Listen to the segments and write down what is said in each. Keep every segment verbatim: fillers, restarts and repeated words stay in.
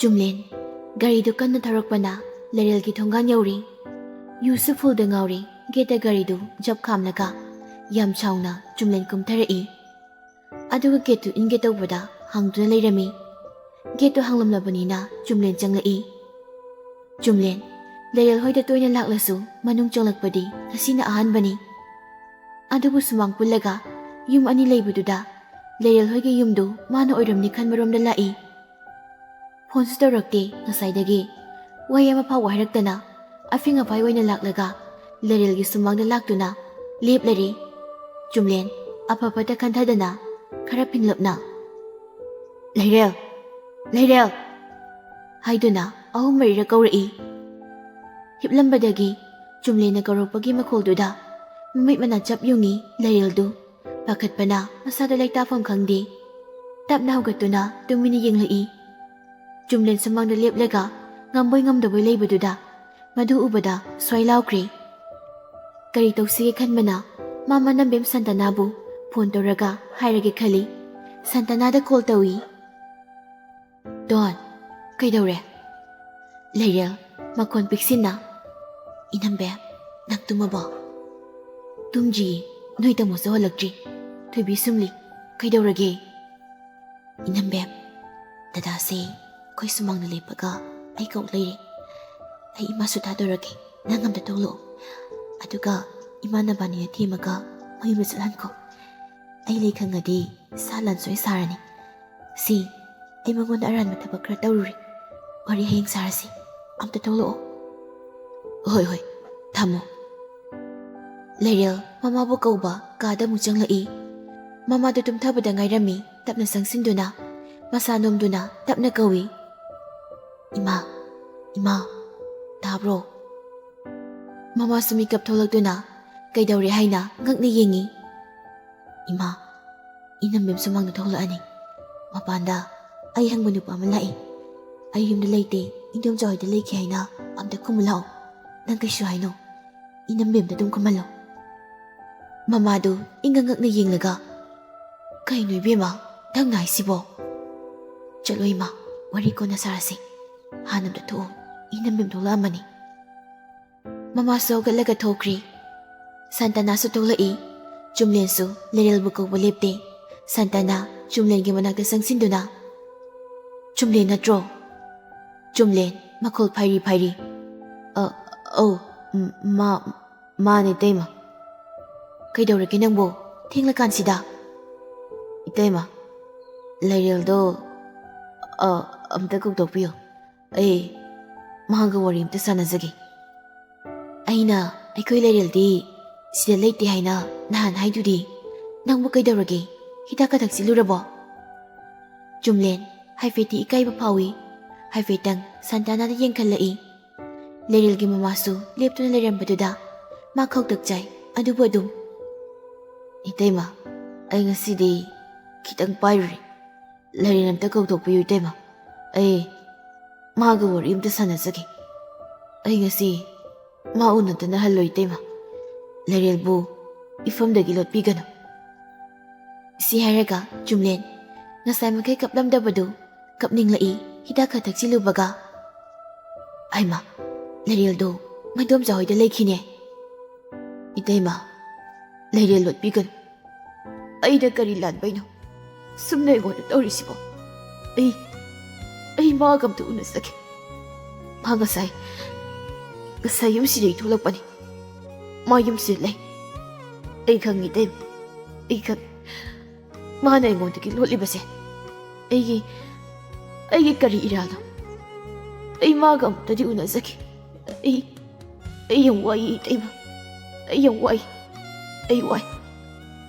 ꯆꯨꯝꯂꯦꯟ ꯒꯥꯔꯤꯗꯨ ꯀꯟꯅ ꯊꯧꯔꯛꯄꯅ ꯂꯩꯔꯦꯜꯒꯤ ꯊꯣꯡꯒꯥꯟ ꯌꯧꯔꯦ꯫ ꯌꯨꯁꯨ ꯐꯨꯜꯗ ꯉꯥꯎꯔꯦ꯫ ꯒꯦꯠꯇ ꯒꯥꯔꯤꯗꯨ ꯖꯞ ꯈꯥꯝꯂꯒ ꯌꯥꯝ ꯁꯥꯎꯅ ꯆꯨꯝꯂꯦꯟ ꯀꯨꯝꯊꯔꯛꯏ꯫ ꯑꯗꯨꯒ ꯒꯦꯠꯇꯨ ꯏꯟꯒꯦ ꯇꯧꯕꯗ ꯍꯥꯡꯗꯨꯅ ꯂꯩꯔꯝꯃꯤ꯫ ꯒꯦꯠꯇꯨ ꯍꯥꯡꯂꯝꯂꯕꯅꯤꯅ ꯆꯨꯝꯂꯦꯟ ꯆꯪꯂꯛꯏ꯫ ꯆꯨꯝꯂꯦꯟ ꯂꯩꯔꯦꯜ ꯍꯣꯏꯗ ꯇꯣꯏꯅ ꯂꯥꯛꯂꯁꯨ ꯃꯅꯨꯡ ꯆꯪꯂꯛꯄꯗꯤ ꯉꯁꯤꯅ ꯑꯍꯥꯟꯕꯅꯤ꯫ ꯑꯗꯨꯕꯨ ꯁꯨꯃꯥꯡ ꯄꯨꯜꯂꯒ ꯌꯨꯝ ꯑꯅꯤ ꯂꯩꯕꯗꯨꯗ ꯂꯩꯔꯦꯜ ꯍꯣꯏꯒꯤ ꯌꯨꯝꯗꯨ ꯃꯥꯅ ꯑꯣꯏꯔꯝꯅꯤ ꯈꯟꯕꯔꯣꯝꯗ ꯂꯥꯛꯏ꯫ ꯐꯣꯟꯁꯨ ꯇꯧꯔꯛꯇꯦ ꯉꯁꯥꯏꯗꯒꯤ꯫ ꯋꯥꯍꯩ ꯑꯃ ꯐꯥꯎꯕ ꯍꯥꯏꯔꯛꯇꯅ ꯑꯐꯤꯡ ꯑꯐꯥꯏ ꯑꯣꯏꯅ ꯂꯥꯛꯂꯒ ꯂꯩꯔꯦꯜꯒꯤ ꯁꯨꯃꯥꯡꯗ ꯂꯥꯛꯇꯨꯅ ꯂꯦꯞꯂꯔꯦ꯫ ꯆꯨꯝꯂꯦꯟ ꯑꯐ ꯐꯠꯇ ꯈꯟꯊꯗꯅ ꯈꯔ ꯐꯤꯡꯂꯞꯅ, "ꯂꯩꯔꯦꯜ! ꯂꯩꯔꯦꯜ!" ꯍꯥꯏꯗꯨꯅ ꯑꯍꯨꯝ ꯃꯔꯤꯔꯛ ꯀꯧꯔꯛꯏ꯫ ꯍꯤꯞꯂꯝꯕꯗꯒꯤ ꯆꯨꯝꯂꯦꯟꯅ ꯀꯧꯔꯛꯄꯒꯤ ꯃꯈꯣꯜꯗꯨꯗ ꯃꯃꯤꯠ ꯃꯅꯥ ꯆꯞ ꯌꯨꯡꯉꯤ ꯂꯩꯔꯦꯜꯗꯨ꯫ ꯄꯥꯈꯠꯄꯅ ꯃꯁꯥꯗ ꯂꯩꯇꯥꯐꯝ ꯈꯪꯗꯦ꯫ ꯇꯞꯅ ꯍꯧꯒꯠꯇꯨꯅ ꯇꯨꯃꯤꯟꯅ ꯌꯦꯡꯂꯛꯏ꯫ ꯆꯨꯝꯂꯦꯟ ꯁꯨꯃꯥꯡꯗ ꯂꯦꯞꯂꯒ ꯉꯝꯕꯣꯏ ꯉꯝꯗꯕꯣꯏ ꯂꯩꯕꯗꯨꯗ ꯃꯗꯨ ꯎꯕꯗ ꯁ꯭ꯋꯥꯏ ꯂꯥꯎꯈ꯭ꯔꯦ꯫ ꯀꯔꯤ ꯇꯧꯁꯤꯒꯦ ꯈꯟꯕꯅ ꯃꯥ ꯃꯅꯝꯕꯦꯝ ꯁꯟꯇꯅꯥꯕꯨ ꯐꯣꯟ ꯇꯧꯔꯒ ꯍꯥꯏꯔꯒꯦ ꯈꯜꯂꯤ꯫ ꯁꯟꯇꯅꯥꯗ ꯀꯣꯜ ꯇꯧꯏ꯫ "ꯗꯣꯟ, ꯀꯩꯗꯧꯔꯦ?" ꯂꯩꯔꯦꯜ ꯃꯈꯣꯟ ꯄꯤꯛꯁꯤꯟꯅ, "ꯏꯅꯝꯕꯦꯝ, ꯅꯪ ꯇꯨꯝꯃꯕꯣ?" "ꯇꯨꯝꯗ꯭ꯔꯤꯌꯦ, ꯅꯣꯏ ꯇꯥꯃꯣꯁꯨ ꯍꯜꯂꯛꯇ꯭ꯔꯤ꯫ ꯊꯣꯏꯕꯤ ꯁꯨꯝꯂꯤ, ꯀꯩꯗꯧꯔꯒꯦ?" "ꯏꯅꯝꯕꯦꯝ, ꯗꯗꯥꯁꯦ ꯑꯩꯈꯣꯏ ꯁꯨꯃꯥꯡꯗ ꯂꯦꯞꯄꯒ ꯑꯩ ꯀꯧ ꯂꯩꯔꯦ꯫ ꯑꯩ ꯏꯃꯥꯁꯨ ꯊꯥꯗꯣꯔꯛꯀꯦ, ꯅꯪ ꯑꯝꯇ ꯊꯣꯛꯂꯛꯑꯣ꯫ ꯑꯗꯨꯒ ꯏꯃꯥ ꯅꯕꯥꯅꯤꯅ ꯊꯦꯝꯃꯒ ꯃꯌꯨꯝꯗ ꯆꯠꯍꯟꯈꯣ꯫ ꯑꯩ ꯂꯩ ꯈꯪꯉꯗꯤ ꯁꯥ ꯂꯥꯟ ꯁꯣꯏ ꯁꯥꯔꯅꯤ꯫ ꯁꯤ, ꯑꯩ ꯃꯉꯣꯟꯗ ꯑꯔꯥꯟꯕ ꯊꯕꯛ ꯈꯔ ꯇꯧꯔꯨꯔꯦ꯫ ꯋꯥꯔꯤ ꯍꯌꯦꯡ ꯁꯥꯔꯁꯤ꯫ ꯑꯝꯇ ꯊꯣꯛꯂꯛꯑꯣ꯫" "ꯍꯣꯏ, ꯍꯣꯏ, ꯊꯝꯃꯣ꯫" ꯂꯩꯔꯦꯜ ꯃꯃꯥꯕꯨ ꯀꯧꯕ ꯀꯥꯗ ꯑꯃꯨꯛ ꯆꯪꯂꯛꯏ꯫ ꯃꯃꯥꯗꯨ ꯇꯨꯝꯊꯕꯗ ꯉꯥꯏꯔꯝꯃꯤ꯫ ꯇꯞꯅ ꯆꯪꯁꯤꯟꯗꯨꯅ ꯃꯁꯥ ꯅꯣꯝꯗꯨꯅ ꯇꯞꯅ ꯀꯧꯏ, "ꯏꯃꯥ, ꯏꯃꯥ, ꯇꯥꯕ꯭ꯔꯣ?" ꯃꯃꯥꯁꯨ ꯃꯤꯀꯞ ꯊꯣꯛꯂꯛꯇꯨꯅ ꯀꯩꯗꯧꯔꯦ ꯍꯥꯏꯅ ꯉꯛꯅ ꯌꯦꯡꯏ꯫ "ꯏꯃꯥ, ꯏꯅꯝꯕꯦꯝ ꯁꯨꯃꯥꯡꯗ ꯊꯣꯛꯂꯛꯑꯅꯤ꯫ ꯃꯄꯥꯟꯗ ꯑꯩ ꯍꯪꯕ ꯅꯨꯄꯥ ꯑꯃ ꯂꯥꯛꯏ꯫ ꯑꯩ ꯌꯨꯝꯗ ꯂꯩꯇꯦ, ꯏꯟꯗꯣꯝꯆꯥ ꯍꯣꯏꯗ ꯂꯩꯈꯤ ꯍꯥꯏꯅ ꯑꯝꯇ ꯈꯨꯝꯃꯨ ꯂꯥꯛꯑꯣ꯫ ꯅꯪ ꯀꯩꯁꯨ ꯍꯥꯏꯅꯣ꯫ ꯏꯅꯝꯕꯦꯝꯗ ꯑꯗꯨꯝ ꯈꯨꯝꯍꯜꯂꯣ꯫" ꯃꯃꯥꯗꯨ ꯏꯪꯉꯛ ꯉꯛꯅ ꯌꯦꯡꯂꯒ, "ꯀꯩꯅꯣ ꯏꯕꯦꯝꯃ, ꯅꯪꯅ ꯍꯥꯏꯁꯤꯕꯣ?" "ꯆꯠꯂꯣ ꯏꯃꯥ, ꯋꯥꯔꯤ ꯀꯣꯟꯅ ꯁꯥꯔꯁꯤ꯫ ꯍꯥꯟꯅ ꯑꯝꯇ ꯊꯣꯛꯎ꯫ ꯏꯅꯝꯃ ꯊꯣꯛꯂꯛꯑꯝꯃꯅꯤ꯫ ꯃꯃꯥꯁꯨ ꯍꯧꯒꯠꯂꯒ ꯊꯣꯛꯈ꯭ꯔꯤ꯫ ꯁꯥꯟꯇꯅꯥꯁꯨ ꯊꯣꯛꯂꯛꯏ꯫ ꯆꯨꯝꯂꯦꯟꯁꯨ ꯂꯩꯔꯦꯜꯕꯨ ꯀꯧꯕ ꯂꯦꯞꯇꯦ꯫ ꯁꯥꯟꯇꯅꯥ ꯆꯨꯝꯂꯦꯟꯒꯤ ꯃꯅꯥꯛꯇ ꯆꯪꯁꯤꯟꯗꯨꯅ, "ꯆꯨꯝꯂꯦꯟ ꯅꯠꯇ꯭ꯔꯣ?" ꯆꯨꯝꯂꯦꯟ ꯃꯈꯣꯜ ꯐꯥꯏꯔꯤ ꯐꯥꯏꯔꯤ, "ꯑ, ꯑꯧ, ꯃ-, ꯃꯥ-, ꯃꯥꯅꯦ ꯏꯇꯩꯃ꯫ ꯀꯩꯗꯧꯔꯒꯦ ꯅꯪꯕꯨ ꯊꯦꯡꯂꯀꯥꯟꯁꯤꯗ?" "ꯏꯇꯩꯃ, ꯂꯩꯔꯦꯜꯗꯣ, ꯑ, ꯑꯝꯇ ꯀꯧꯊꯣꯛꯄꯤꯌꯨ꯫ ꯑꯩ ꯃꯥꯒ ꯋꯥꯔꯤ ꯑꯝꯇ ꯁꯥꯟꯅꯖꯒꯦ꯫" "ꯑꯩꯅ ꯑꯩꯈꯣꯏ ꯂꯩꯔꯦꯜꯗꯤ ꯁꯤꯗ ꯂꯩꯇꯦ ꯍꯥꯏꯅ ꯅꯍꯥꯟ ꯍꯥꯏꯗꯨꯗꯤ, ꯅꯪꯕꯨ ꯀꯩꯗꯧꯔꯒꯦ? ꯍꯤꯗꯥꯛꯀ ꯊꯛꯆꯤꯜꯂꯨꯔꯕꯣ?" ꯆꯨꯝꯂꯦꯟ ꯍꯥꯏꯐꯦꯠꯇꯤ ꯏꯀꯥꯏꯕ ꯐꯥꯎꯏ꯫ ꯍꯥꯏꯐꯦꯠꯇꯪ ꯁꯥꯟꯇꯅꯥꯗ ꯌꯦꯡꯈꯠꯂꯛꯏ꯫ ꯂꯩꯔꯦꯜꯒꯤ ꯃꯃꯥꯁꯨ ꯂꯦꯞꯇꯨꯅ ꯂꯩꯔꯝꯕꯗꯨꯗ ꯃꯥ ꯈꯧꯇꯛ ꯆꯥꯏ꯫ ꯑꯗꯨꯕꯨ ꯑꯗꯨꯝ, "ꯏꯇꯩꯃ, ꯑꯩ ꯉꯁꯤꯗꯤ ꯈꯤꯇꯪ ꯄꯥꯏꯔꯨꯔꯦ꯫ ꯂꯩꯔꯦꯜ ꯑꯝꯇ ꯀꯧꯊꯣꯛꯄꯤꯌꯨ ꯏꯇꯩꯃ꯫ ꯑꯩ ꯃꯥꯒ ꯋꯥꯔꯤ ꯑꯝꯇ ꯁꯥꯟꯅꯖꯒꯦ꯫ ꯑꯩ ꯉꯁꯤ ꯃꯥ ꯎꯅꯗꯅ ꯍꯜꯂꯣꯏ ꯏꯇꯩꯃ꯫ ꯂꯩꯔꯦꯜꯕꯨ ꯏꯐꯝꯗꯒꯤ ꯂꯣꯠꯄꯤꯒꯅꯨ꯫" ꯁꯤ ꯍꯥꯏꯔꯒ ꯆꯨꯝꯂꯦꯟ ꯉꯁꯥꯏ ꯃꯈꯩ ꯀꯞꯂꯝꯗꯕꯗꯨ ꯀꯞꯅꯤꯡꯂꯛꯏ꯫ ꯍꯤꯗꯥꯛ ꯈꯔ ꯊꯛꯆꯤꯜꯂꯨꯕꯒ꯫ "ꯍꯩꯃꯥ, ꯂꯩꯔꯦꯜꯗꯣ ꯃꯗꯣꯝꯆꯥ ꯍꯣꯏꯗ ꯂꯩꯈꯤꯅꯦ꯫" "ꯏꯇꯩꯃ, ꯂꯩꯔꯦꯜ ꯂꯣꯠꯄꯤꯒꯅꯨ꯫ ꯑꯩꯅ ꯀꯔꯤ ꯂꯥꯟꯕꯩꯅꯣ ꯁꯨꯝꯅ ꯑꯩꯉꯣꯟꯗ ꯇꯧꯔꯤꯁꯤꯕꯣ? ꯑꯩ, ꯑꯩ ꯃꯥꯒ ꯑꯝꯇ ꯎꯅꯖꯒꯦ꯫ ꯃꯥ ꯉꯁꯥꯏ, ꯉꯁꯥꯏ ꯌꯨꯝꯁꯤꯗꯒꯤ ꯊꯣꯛꯂꯛꯄꯅꯤ꯫ ꯃꯥ ꯌꯨꯝꯁꯤꯗ ꯂꯩ꯫ ꯑꯩ ꯈꯪꯉꯤ ꯏꯇꯩꯃ, ꯑꯩ ꯈꯪꯉꯤ꯫ ꯃꯥꯅ ꯑꯩꯉꯣꯟꯗꯒꯤ ꯂꯣꯠꯂꯤꯕꯁꯦ ꯑꯩꯒꯤ, ꯑꯩꯒꯤ ꯀꯔꯤ ꯏꯔꯥꯜꯅꯣ? ꯑꯩ ꯃꯥꯒ ꯑꯃꯨꯛꯇꯗꯤ ꯎꯅꯖꯒꯦ꯫ ꯑꯩ, ꯑꯩ ꯌꯥꯝ ꯋꯥꯏ ꯏꯇꯩꯃ꯫ ꯑꯩ ꯌꯥꯝ ꯋꯥꯏ꯫ ꯑꯩ ꯋꯥꯏ꯫"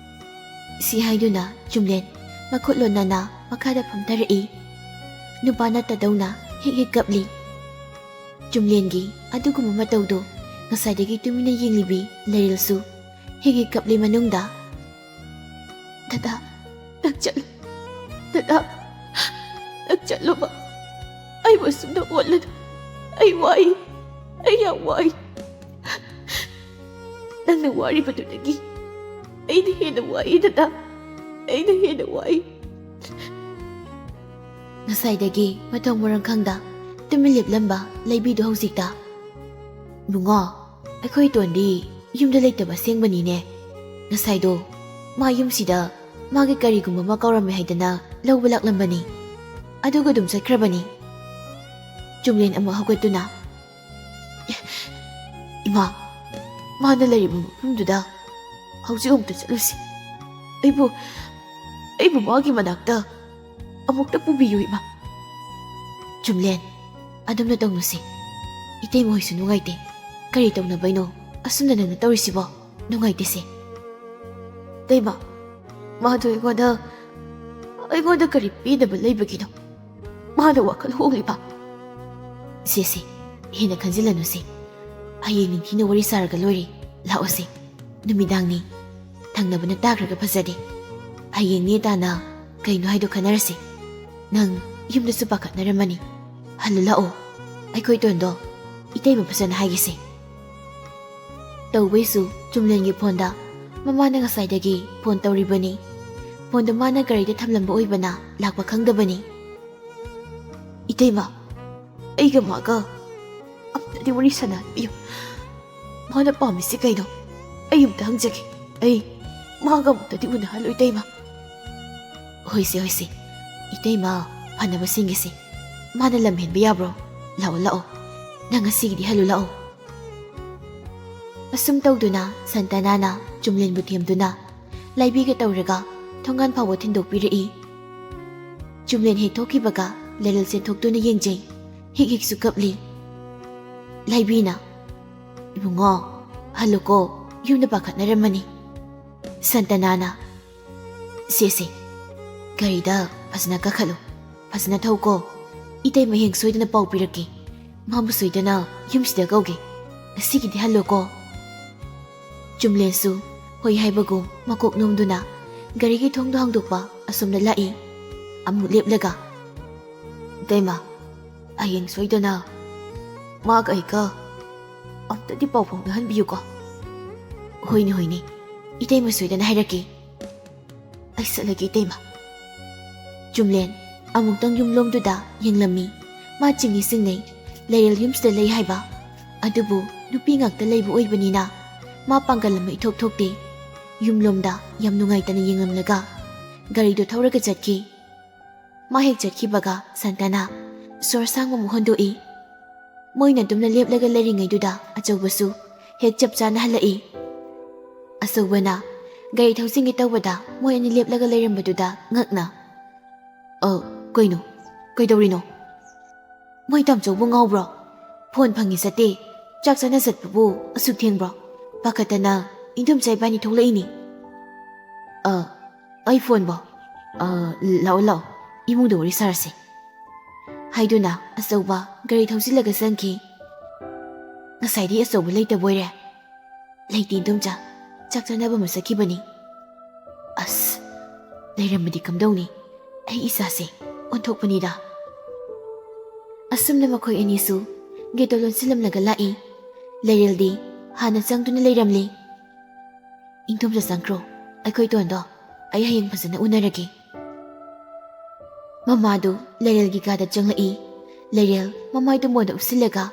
ꯁꯤ ꯍꯥꯏꯗꯨꯅ ꯆꯨꯝꯂꯦꯟ ꯃꯈꯨꯠ ꯂꯣꯟꯅꯅ ꯃꯈꯥꯗ ꯐꯝꯊꯔꯛꯏ꯫ ꯅꯨꯄꯥ ꯅꯠꯇꯗꯧꯅ ꯍꯤꯛ ꯍꯤꯛ ꯀꯞꯂꯤ꯫ ꯆꯨꯝꯂꯦꯟꯒꯤ ꯑꯗꯨꯒꯨꯝꯕ ꯃꯇꯧꯗꯨ ꯉꯁꯥꯏꯗꯒꯤ ꯇꯨꯃꯤꯟꯅ ꯌꯦꯡꯂꯤꯕꯤ ꯂꯩꯔꯦꯜꯁꯨ ꯍꯤꯛ ꯍꯤꯛ ꯀꯞꯂꯤ ꯃꯅꯨꯡꯗ, "ꯗꯗꯥ, ꯅꯪ ꯆꯠꯂꯨ꯫ ꯗꯗꯥ, ꯅꯪ ꯆꯠꯂꯨꯕ꯫ ꯑꯩꯕꯨ ꯑꯁꯨꯝꯅ ꯑꯣꯠꯂꯅꯨ꯫ ꯑꯩ ꯋꯥꯏ꯫ ꯑꯩ ꯌꯥꯝ ꯋꯥꯏ꯫ ꯅꯪꯅ ꯋꯥꯔꯤꯕꯗꯨꯗꯒꯤ ꯑꯩꯅ ꯍꯦꯟꯅ ꯋꯥꯏ ꯗꯗꯥ꯫ ꯑꯩꯅ ꯍꯦꯟꯅ ꯋꯥꯏ꯫" ꯉꯁꯥꯏꯗꯒꯤ ꯃꯊꯣꯡ ꯃꯔꯝ ꯈꯪꯗ ꯇꯨꯃꯤꯟ ꯂꯦꯞꯂꯝꯕ ꯂꯩꯕꯤꯗꯣ ꯍꯧꯖꯤꯛꯇ, "ꯏꯕꯨꯡꯉꯣ, ꯑꯩꯈꯣꯏ ꯇꯣꯟꯗꯤ ꯌꯨꯝꯗ ꯂꯩꯇꯕ ꯑꯁꯦꯡꯕꯅꯤꯅꯦ꯫ ꯉꯁꯥꯏꯗꯣ ꯃꯥ ꯌꯨꯝꯁꯤꯗ ꯃꯥꯒꯤ ꯀꯔꯤꯒꯨꯝꯕ ꯑꯃ ꯀꯧꯔꯝꯃꯦ ꯍꯥꯏꯗꯅ ꯂꯧꯕ ꯂꯥꯛꯂꯝꯕꯅꯤ꯫ ꯑꯗꯨꯒ ꯑꯗꯨꯝ ꯆꯠꯈ꯭ꯔꯕꯅꯤ꯫" ꯆꯨꯝꯂꯦꯟ ꯑꯃꯨꯛ ꯍꯧꯒꯠꯇꯨꯅ, "ꯑꯦ, ꯏꯃꯥ, ꯃꯥꯅ ꯂꯩꯔꯤꯕ ꯃꯐꯝꯗꯨꯗ ꯍꯧꯖꯤꯛ ꯑꯃꯨꯛꯇ ꯆꯠꯂꯨꯁꯤ꯫ ꯑꯩꯕꯨ, ꯑꯩꯕꯨ ꯃꯥꯒꯤ ꯃꯅꯥꯛꯇ ꯑꯃꯨꯛꯇ ꯄꯨꯕꯤꯌꯨ, ꯏꯃꯥ꯫" "ꯆꯨꯝꯂꯦꯟ, ꯑꯗꯨꯝꯅ ꯇꯧꯅꯨꯁꯦ꯫ ꯏꯇꯩꯃ ꯍꯣꯏꯁꯨ ꯅꯨꯡꯉꯥꯏꯇꯦ꯫ ꯀꯔꯤ ꯇꯧꯅꯕꯩꯅꯣ ꯑꯁꯨꯝꯅ ꯅꯪꯅ ꯇꯧꯔꯤꯁꯤꯕꯣ? ꯅꯨꯡꯉꯥꯏꯇꯦꯁꯦ꯫" "ꯏꯇꯩꯃ, ꯃꯥꯗꯣ ꯑꯩꯉꯣꯟꯗ, ꯑꯩꯉꯣꯟꯗ ꯀꯔꯤ ꯄꯤꯅꯕ ꯂꯩꯕꯒꯤꯅꯣ ꯃꯥꯅ ꯋꯥꯈꯜ ꯍꯣꯡꯂꯤꯕ?" "ꯁꯦ, ꯁꯦ, ꯍꯦꯟꯅ ꯈꯟꯖꯤꯜꯂꯅꯨꯁꯦ꯫ ꯍꯌꯦꯡ ꯅꯤꯡꯊꯤꯅ ꯋꯥꯔꯤ ꯁꯥꯔꯒ ꯂꯣꯏꯔꯦ꯫ ꯂꯥꯛꯑꯣꯁꯦ, ꯅꯨꯃꯤꯗꯥꯡꯅꯤ꯫ ꯊꯪꯅꯕꯅ ꯇꯥꯈ꯭ꯔꯒ ꯐꯖꯗꯦ꯫ ꯍꯌꯦꯡ ꯅꯦ ꯇꯥꯅ ꯀꯩꯅꯣ ꯍꯥꯏꯗꯣ ꯈꯟꯅꯔꯁꯦ꯫ ꯅꯪ ꯌꯨꯝꯗꯁꯨ ꯄꯥꯈꯠꯅꯔꯝꯃꯅꯤ꯫ ꯍꯜꯂꯨ ꯂꯥꯛꯑꯣ, ꯑꯩꯈꯣꯏ ꯇꯣꯟꯗꯣ ꯏꯇꯩꯃ ꯐꯖꯅ ꯍꯥꯏꯒꯦꯁꯦ꯫" ꯇꯧꯕꯩꯁꯨ ꯆꯨꯝꯂꯦꯟꯒꯤ ꯐꯣꯟꯗ ꯃꯃꯥꯅ ꯉꯁꯥꯏꯗꯒꯤ ꯐꯣꯟ ꯇꯧꯔꯤꯕꯅꯤ꯫ ꯐꯣꯟꯗꯣ ꯃꯥꯅ ꯒꯥꯔꯤꯗ ꯊꯝꯂꯝꯕ ꯑꯣꯏꯕꯅ ꯂꯥꯛꯄ ꯈꯪꯗꯕꯅꯤ꯫ "ꯏꯇꯩꯃ, ꯑꯩꯒ ꯃꯥꯒ ꯑꯝꯇꯗꯤ ꯋꯥꯔꯤ ꯁꯥꯟꯅꯍꯟꯕꯤꯌꯨ꯫ ꯃꯥꯅ ꯄꯥꯝꯃꯤꯁꯤ ꯀꯩꯅꯣ? ꯑꯩ ꯑꯝꯇ ꯍꯪꯖꯒꯦ꯫ ꯑꯩ ꯃꯥꯒ ꯑꯃꯨꯛꯇꯗꯤ ꯎꯅꯍꯜꯂꯨ, ꯏꯇꯩꯃ꯫" "ꯍꯣꯏꯁꯦ, ꯍꯣꯏꯁꯦ, ꯏꯇꯩꯃ ꯐꯅꯕ ꯁꯤꯟꯒꯦꯁꯦ꯫ ꯃꯥꯅ ꯂꯝ ꯍꯦꯟꯕ ꯌꯥꯕ꯭ꯔꯣ? ꯂꯥꯛꯑꯣ, ꯂꯥꯛꯑꯣ, ꯅꯪ ꯉꯁꯤꯒꯤꯗꯤ ꯍꯜꯂꯨ ꯂꯥꯛꯑꯣ꯫" ꯑꯁꯨꯝ ꯇꯧꯗꯨꯅ ꯁꯟꯇꯅꯥꯅ ꯆꯨꯝꯂꯦꯟꯕꯨ ꯊꯦꯝꯗꯨꯅ ꯂꯥꯏꯕꯤꯒ ꯇꯧꯔꯒ ꯊꯣꯡꯒꯥꯟ ꯐꯥꯎꯕ ꯊꯤꯟꯗꯣꯛꯄꯤꯔꯛꯏ꯫ ꯆꯨꯝꯂꯦꯟ ꯍꯦꯛ ꯊꯣꯛꯈꯤꯕꯒ ꯂꯦꯂꯦꯜ ꯆꯦꯟꯊꯣꯛꯇꯨꯅ ꯌꯦꯡꯖꯩ꯫ ꯍꯤꯛ ꯍꯤꯛꯁꯨ ꯀꯞꯂꯤ꯫ ꯂꯥꯏꯕꯤꯅ, "ꯏꯕꯨꯡꯉꯣ, ꯍꯜꯂꯨꯀꯣ, ꯌꯨꯝꯗ ꯄꯥꯈꯠꯅꯔꯝꯃꯅꯤ꯫" ꯁꯟꯇꯅꯥꯅ, "ꯁꯦ, ꯁꯦ, ꯒꯥꯔꯤꯗ ꯐꯖꯅ ꯀꯥꯈꯠꯂꯨ, ꯐꯖꯅ ꯊꯧꯀꯣ꯫ ꯏꯇꯩꯃ ꯍꯌꯦꯡ ꯁꯣꯏꯗꯅ ꯄꯥꯎ ꯄꯤꯔꯛꯀꯦ꯫ ꯃꯥꯕꯨ ꯁꯣꯏꯗꯅ ꯌꯨꯝꯁꯤꯗ ꯀꯧꯒꯦ꯫ ꯉꯁꯤꯒꯤꯗꯤ ꯍꯜꯂꯣꯀꯣ꯫" ꯆꯨꯝꯂꯦꯟꯁꯨ ꯍꯣꯏ ꯍꯥꯏꯕꯒꯨꯝ ꯃꯀꯣꯛ ꯅꯣꯝꯗꯨꯅ ꯒꯥꯔꯤꯒꯤ ꯊꯣꯡꯗꯣ ꯍꯥꯡꯗꯣꯛꯄ ꯑꯁꯣꯝꯗ ꯂꯥꯛꯏ꯫ ꯑꯃꯨꯛ ꯂꯦꯞꯂꯒ, "ꯏꯇꯩꯃ, ꯍꯌꯦꯡ ꯁꯣꯏꯗꯅ ꯃꯥꯒ ꯑꯩꯒ ꯑꯝꯇꯗꯤ ꯄꯥꯎ ꯐꯥꯎꯅꯍꯟꯕꯤꯌꯨꯀꯣ꯫" "ꯍꯣꯏꯅꯦ, ꯍꯣꯏꯅꯦ, ꯏꯇꯩꯃ ꯁꯣꯏꯗꯅ ꯍꯥꯏꯔꯛꯀꯦ꯫ ꯑꯩ ꯆꯠꯂꯒꯦ, ꯏꯇꯩꯃ꯫" ꯆꯨꯝꯂꯦꯟ ꯑꯃꯨꯛꯇꯪ ꯌꯨꯝꯂꯣꯝꯗꯨꯗ ꯌꯦꯡꯂꯝꯃꯤ꯫ ꯃꯥ ꯆꯤꯡꯏ ꯆꯤꯡꯅꯩ, ꯂꯩꯔꯦꯜ ꯌꯨꯝꯁꯤꯗ ꯂꯩ ꯍꯥꯏꯕ꯫ ꯑꯗꯨꯕꯨ ꯅꯨꯄꯤ ꯉꯥꯛꯇ ꯂꯩꯕ ꯑꯣꯏꯕꯅꯤꯅ ꯃꯥ ꯄꯥꯡꯒꯜ ꯑꯃ ꯏꯊꯣꯛ ꯊꯣꯛꯇꯦ꯫ ꯌꯨꯝꯂꯣꯝꯗ ꯌꯥꯝ ꯅꯨꯡꯉꯥꯏꯇꯅ ꯌꯦꯡꯂꯝꯂꯒ ꯒꯥꯔꯤꯗꯨ ꯊꯧꯔꯒ ꯆꯠꯈꯤ꯫ ꯃꯥ ꯍꯦꯛ ꯆꯠꯈꯤꯕꯒ ꯁꯟꯇꯅ ꯁꯣꯔ ꯁꯥꯡꯕ ꯑꯃꯨꯛ ꯍꯣꯟꯗꯣꯛꯏ꯫ ꯃꯣꯏꯅ ꯑꯗꯨꯝꯅ ꯂꯦꯞꯂꯒ ꯂꯩꯔꯤꯉꯩꯗꯨꯗ ꯑꯆꯧꯕꯁꯨ ꯍꯦꯛ ꯆꯞ ꯆꯥꯅ ꯍꯜꯂꯛꯏ꯫ ꯑꯆꯧꯕꯅ ꯒꯥꯔꯤ ꯊꯧꯖꯤꯟꯒꯦ ꯇꯧꯕꯗ ꯃꯣꯏ ꯑꯅꯤ ꯂꯦꯞꯂꯒ ꯂꯩꯔꯝꯕꯗꯨꯗ ꯉꯛꯅ, "ꯑ, ꯀꯩꯅꯣ? ꯀꯩꯗꯧꯔꯤꯅꯣ? ꯃꯣꯏ ꯇꯥꯝꯆꯧꯕꯨ ꯉꯥꯎꯕ꯭ꯔꯣ? ꯐꯣꯟ ꯐꯪꯉꯤ ꯆꯠꯇꯦ꯫ ꯆꯥꯛ ꯆꯥꯅ ꯆꯠꯄꯕꯨ ꯑꯁꯨꯛ ꯊꯦꯡꯕ꯭ꯔꯣ?" ꯄꯥꯈꯠꯇꯅ ꯏꯟꯗꯣꯝꯆꯥ ꯏꯕꯥꯅꯤ ꯊꯣꯛꯂꯛꯏꯅꯤ꯫ "ꯑ, ꯑꯩ ꯐꯣꯟꯕꯣ? ꯑ, ꯂꯥꯛꯑꯣ, ꯂꯥꯛꯑꯣ, ꯏꯃꯨꯡꯗ ꯋꯥꯔꯤ ꯁꯥꯔꯁꯦ," ꯍꯥꯏꯗꯨꯅ ꯑꯆꯧꯕ ꯒꯥꯔꯤ ꯊꯧꯖꯤꯜꯂꯒ ꯆꯪꯈꯤ꯫ "ꯉꯁꯥꯏꯗꯤ ꯑꯆꯧꯕ ꯂꯩꯇꯕꯣꯏꯔꯦ?" "ꯂꯩꯇꯦ ꯏꯟꯗꯣꯝꯆꯥ, ꯆꯥꯛ ꯆꯥꯅꯕ ꯑꯃ ꯆꯠꯈꯤꯕꯅꯤ꯫" "ꯑꯁ, ꯂꯩꯔꯝꯃꯗꯤ ꯀꯝꯗꯧꯅꯤ? ꯑꯩ ꯏꯆꯥꯁꯦ ꯑꯣꯟꯊꯣꯛꯄꯅꯤꯗ꯫" ꯑꯁꯨꯝꯅ ꯃꯈꯣꯏ ꯑꯅꯤꯁꯨ ꯒꯦꯠꯇꯣ ꯂꯣꯟꯁꯤꯜꯂꯝꯂꯒ ꯂꯥꯛꯏ꯫ ꯂꯩꯔꯦꯜꯗꯤ ꯍꯥꯟꯅ ꯆꯪꯗꯨꯅ ꯂꯩꯔꯝꯂꯤ꯫ "ꯏꯟꯗꯣꯝꯆꯥ ꯆꯪꯈ꯭ꯔꯣ, ꯑꯩꯈꯣꯏ ꯇꯣꯟꯗꯣ ꯑꯩ ꯍꯌꯦꯡ ꯐꯖꯅ ꯎꯅꯔꯒꯦ꯫" ꯃꯃꯥꯗꯨ ꯂꯩꯔꯦꯜꯒꯤ ꯀꯥꯗ ꯆꯪꯂꯛꯏ꯫ ꯂꯩꯔꯦꯜ ꯃꯃꯥꯏꯗꯨ ꯃꯣꯟꯗ ꯎꯞꯁꯤꯜꯂꯒ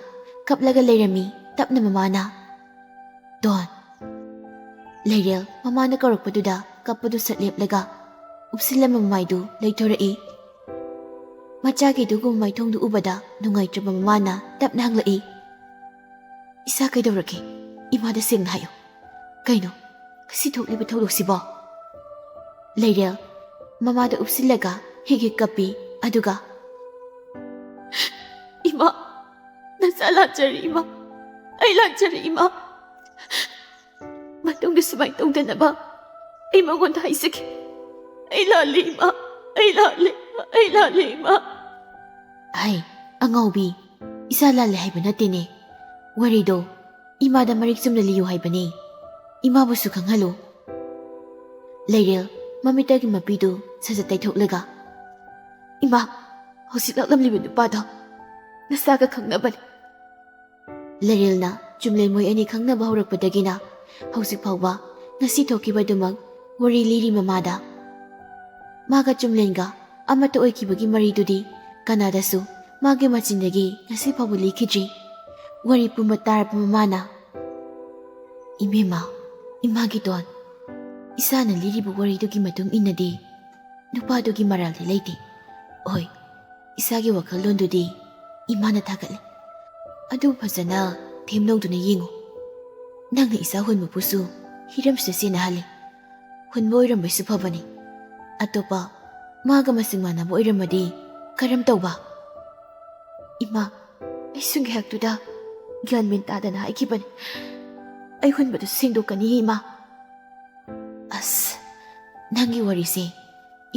ꯀꯞꯂꯒ ꯂꯩꯔꯝꯃꯤ꯫ ꯇꯞꯅ ꯃꯃꯥꯅ, "ꯇꯣꯟ꯫" ꯂꯩꯔꯦꯜ ꯃꯃꯥꯅ ꯀꯧꯔꯛꯄꯗꯨꯗ ꯀꯞꯄꯗꯨ ꯁꯠ ꯂꯦꯞꯂꯒ ꯎꯞꯁꯤꯜꯂꯝꯕ ꯃꯃꯥꯏꯗꯨ ꯂꯩꯊꯣꯔꯛꯏ꯫ ꯃꯆꯥꯒꯤꯗꯨꯒꯨꯝꯕ ꯃꯥꯏꯊꯣꯡꯗꯨ ꯎꯕꯗ ꯅꯨꯡꯉꯥꯏꯇ꯭ꯔꯕ ꯃꯃꯥꯅ ꯇꯞꯅ ꯍꯪꯂꯛꯏ, "ꯏꯆꯥ ꯀꯩꯗꯧꯔꯒꯦ? ꯏꯃꯥꯗ ꯁꯦꯡꯅ ꯍꯥꯏꯌꯨ꯫ ꯀꯩꯅꯣ ꯉꯁꯤ ꯊꯣꯛꯂꯤꯕ ꯊꯧꯗꯣꯛꯁꯤꯕꯣ?" ꯂꯩꯔꯦꯜ ꯃꯃꯥꯗ ꯎꯞꯁꯤꯜꯂꯒ ꯍꯤꯛ ꯍꯤꯛ ꯀꯞꯄꯤ꯫ ꯑꯗꯨꯒ, "ꯏꯃꯥ, ꯅꯆꯥ ꯂꯥꯟꯖꯔꯦ ꯏꯃꯥ, ꯑꯩ ꯂꯥꯟꯖꯔꯦ ꯏꯃꯥ꯫ ꯃꯇꯨꯡꯗ ꯁꯨꯃꯥꯏꯅ ꯇꯧꯗꯅꯕ ꯑꯩ ꯃꯉꯣꯟꯗ ꯍꯥꯏꯖꯒꯦ꯫ ꯑꯩ ꯂꯥꯜꯂꯦ ꯏꯃꯥ, ꯑꯩ ꯂꯥꯜꯂꯦ, ꯑꯩ ꯂꯥꯜꯂꯦ ꯏꯃꯥ꯫" "ꯍꯩ, ꯑꯉꯥꯎꯕꯤ, ꯏꯆꯥ ꯂꯥꯜꯂꯦ ꯍꯥꯏꯕ ꯅꯠꯇꯦꯅꯦ꯫ ꯋꯥꯔꯤꯗꯣ ꯏꯃꯥꯗ ꯃꯔꯤꯛ ꯆꯨꯝꯅ ꯂꯤꯌꯨ ꯍꯥꯏꯕꯅꯦ꯫ ꯏꯃꯥꯕꯨꯁꯨ ꯈꯪꯍꯜꯂꯨ꯫" ꯂꯩꯔꯦꯜ ꯃꯃꯤꯠꯇꯒꯤ ꯃꯄꯤꯗꯨ ꯁꯠ ꯁꯠ ꯇꯩꯊꯣꯛꯂꯒ, "ꯏꯃꯥ, ꯍꯧꯖꯤꯛ ꯂꯥꯛꯂꯝꯂꯤꯕ ꯅꯨꯄꯥꯗꯣ ꯅꯁꯥꯒ ꯈꯪꯅꯕꯅꯤ꯫" ꯂꯩꯔꯦꯜꯅ ꯆꯨꯝꯂꯦꯟ ꯃꯣꯏ ꯑꯅꯤ ꯈꯪꯅꯕ ꯍꯧꯔꯛꯄꯗꯒꯤꯅ ꯍꯧꯖꯤꯛ ꯐꯥꯎꯕ ꯉꯁꯤ ꯊꯣꯛꯈꯤꯕꯗꯨꯃꯛ ꯋꯥꯔꯤ ꯂꯤꯔꯤ ꯃꯃꯥꯗ꯫ ꯃꯥꯒ ꯆꯨꯝꯂꯦꯟꯒ ꯑꯃꯠꯇ ꯑꯣꯏꯈꯤꯕꯒꯤ ꯃꯔꯤꯗꯨꯗꯤ ꯀꯅꯥꯗꯁꯨ ꯃꯥꯒꯤ ꯃꯆꯤꯟꯗꯒꯤ ꯉꯁꯤ ꯐꯥꯎꯕ ꯂꯤꯈꯤꯗ꯭ꯔꯤ꯫ ꯋꯥꯔꯤ ꯄꯨꯝꯕ ꯇꯥꯔꯕ ꯃꯃꯥꯅ, "ꯏꯃꯦꯝꯃ, ꯏꯃꯥꯒꯤ ꯗꯣꯟ, ꯏꯆꯥꯅ ꯂꯤꯔꯤꯕ ꯋꯥꯔꯤꯗꯨꯒꯤ ꯃꯇꯨꯡ ꯏꯟꯅꯗꯤ ꯅꯨꯄꯥꯗꯨꯒꯤ ꯃꯔꯥꯜꯗꯤ ꯂꯩꯇꯦ꯫ ꯍꯣꯏ, ꯏꯆꯥꯒꯤ ꯋꯥꯈꯜꯂꯣꯟꯗꯨꯗꯤ ꯏꯃꯥꯅ ꯊꯥꯒꯠꯂꯤ꯫ ꯑꯗꯨꯕꯨ ꯐꯖꯅ ꯊꯦꯝꯅꯧꯗꯨꯅ ꯌꯦꯡꯉꯨ꯫ ꯅꯪꯅ ꯏꯆꯥ ꯍꯨꯟꯕꯕꯨꯁꯨ ꯍꯤꯔꯝꯁꯤꯗ ꯆꯦꯟꯅꯍꯜꯂꯤ꯫ ꯍꯨꯟꯕ ꯑꯣꯏꯔꯝꯕꯁꯨ ꯐꯕꯅꯤ꯫ ꯑꯇꯣꯞꯄ ꯃꯥꯒ ꯃꯁꯤꯡ ꯃꯥꯟꯅꯕ ꯑꯣꯏꯔꯝꯃꯗꯤ ꯀꯔꯝ ꯇꯧꯕ?" "ꯏꯃꯥ, ꯑꯩꯁꯨ ꯉꯥꯏꯍꯥꯛꯇꯨꯗ ꯒ꯭ꯌꯥꯟ ꯃꯦꯟ ꯇꯥꯗꯅ ꯍꯥꯏꯈꯤꯕꯅꯤ꯫ ꯑꯩ ꯍꯨꯟꯕꯗꯨ ꯁꯦꯡꯗꯣꯛꯀꯅꯤ, ꯏꯃꯥ꯫" ꯑꯁ, ꯅꯪꯒꯤ ꯋꯥꯔꯤꯁꯦ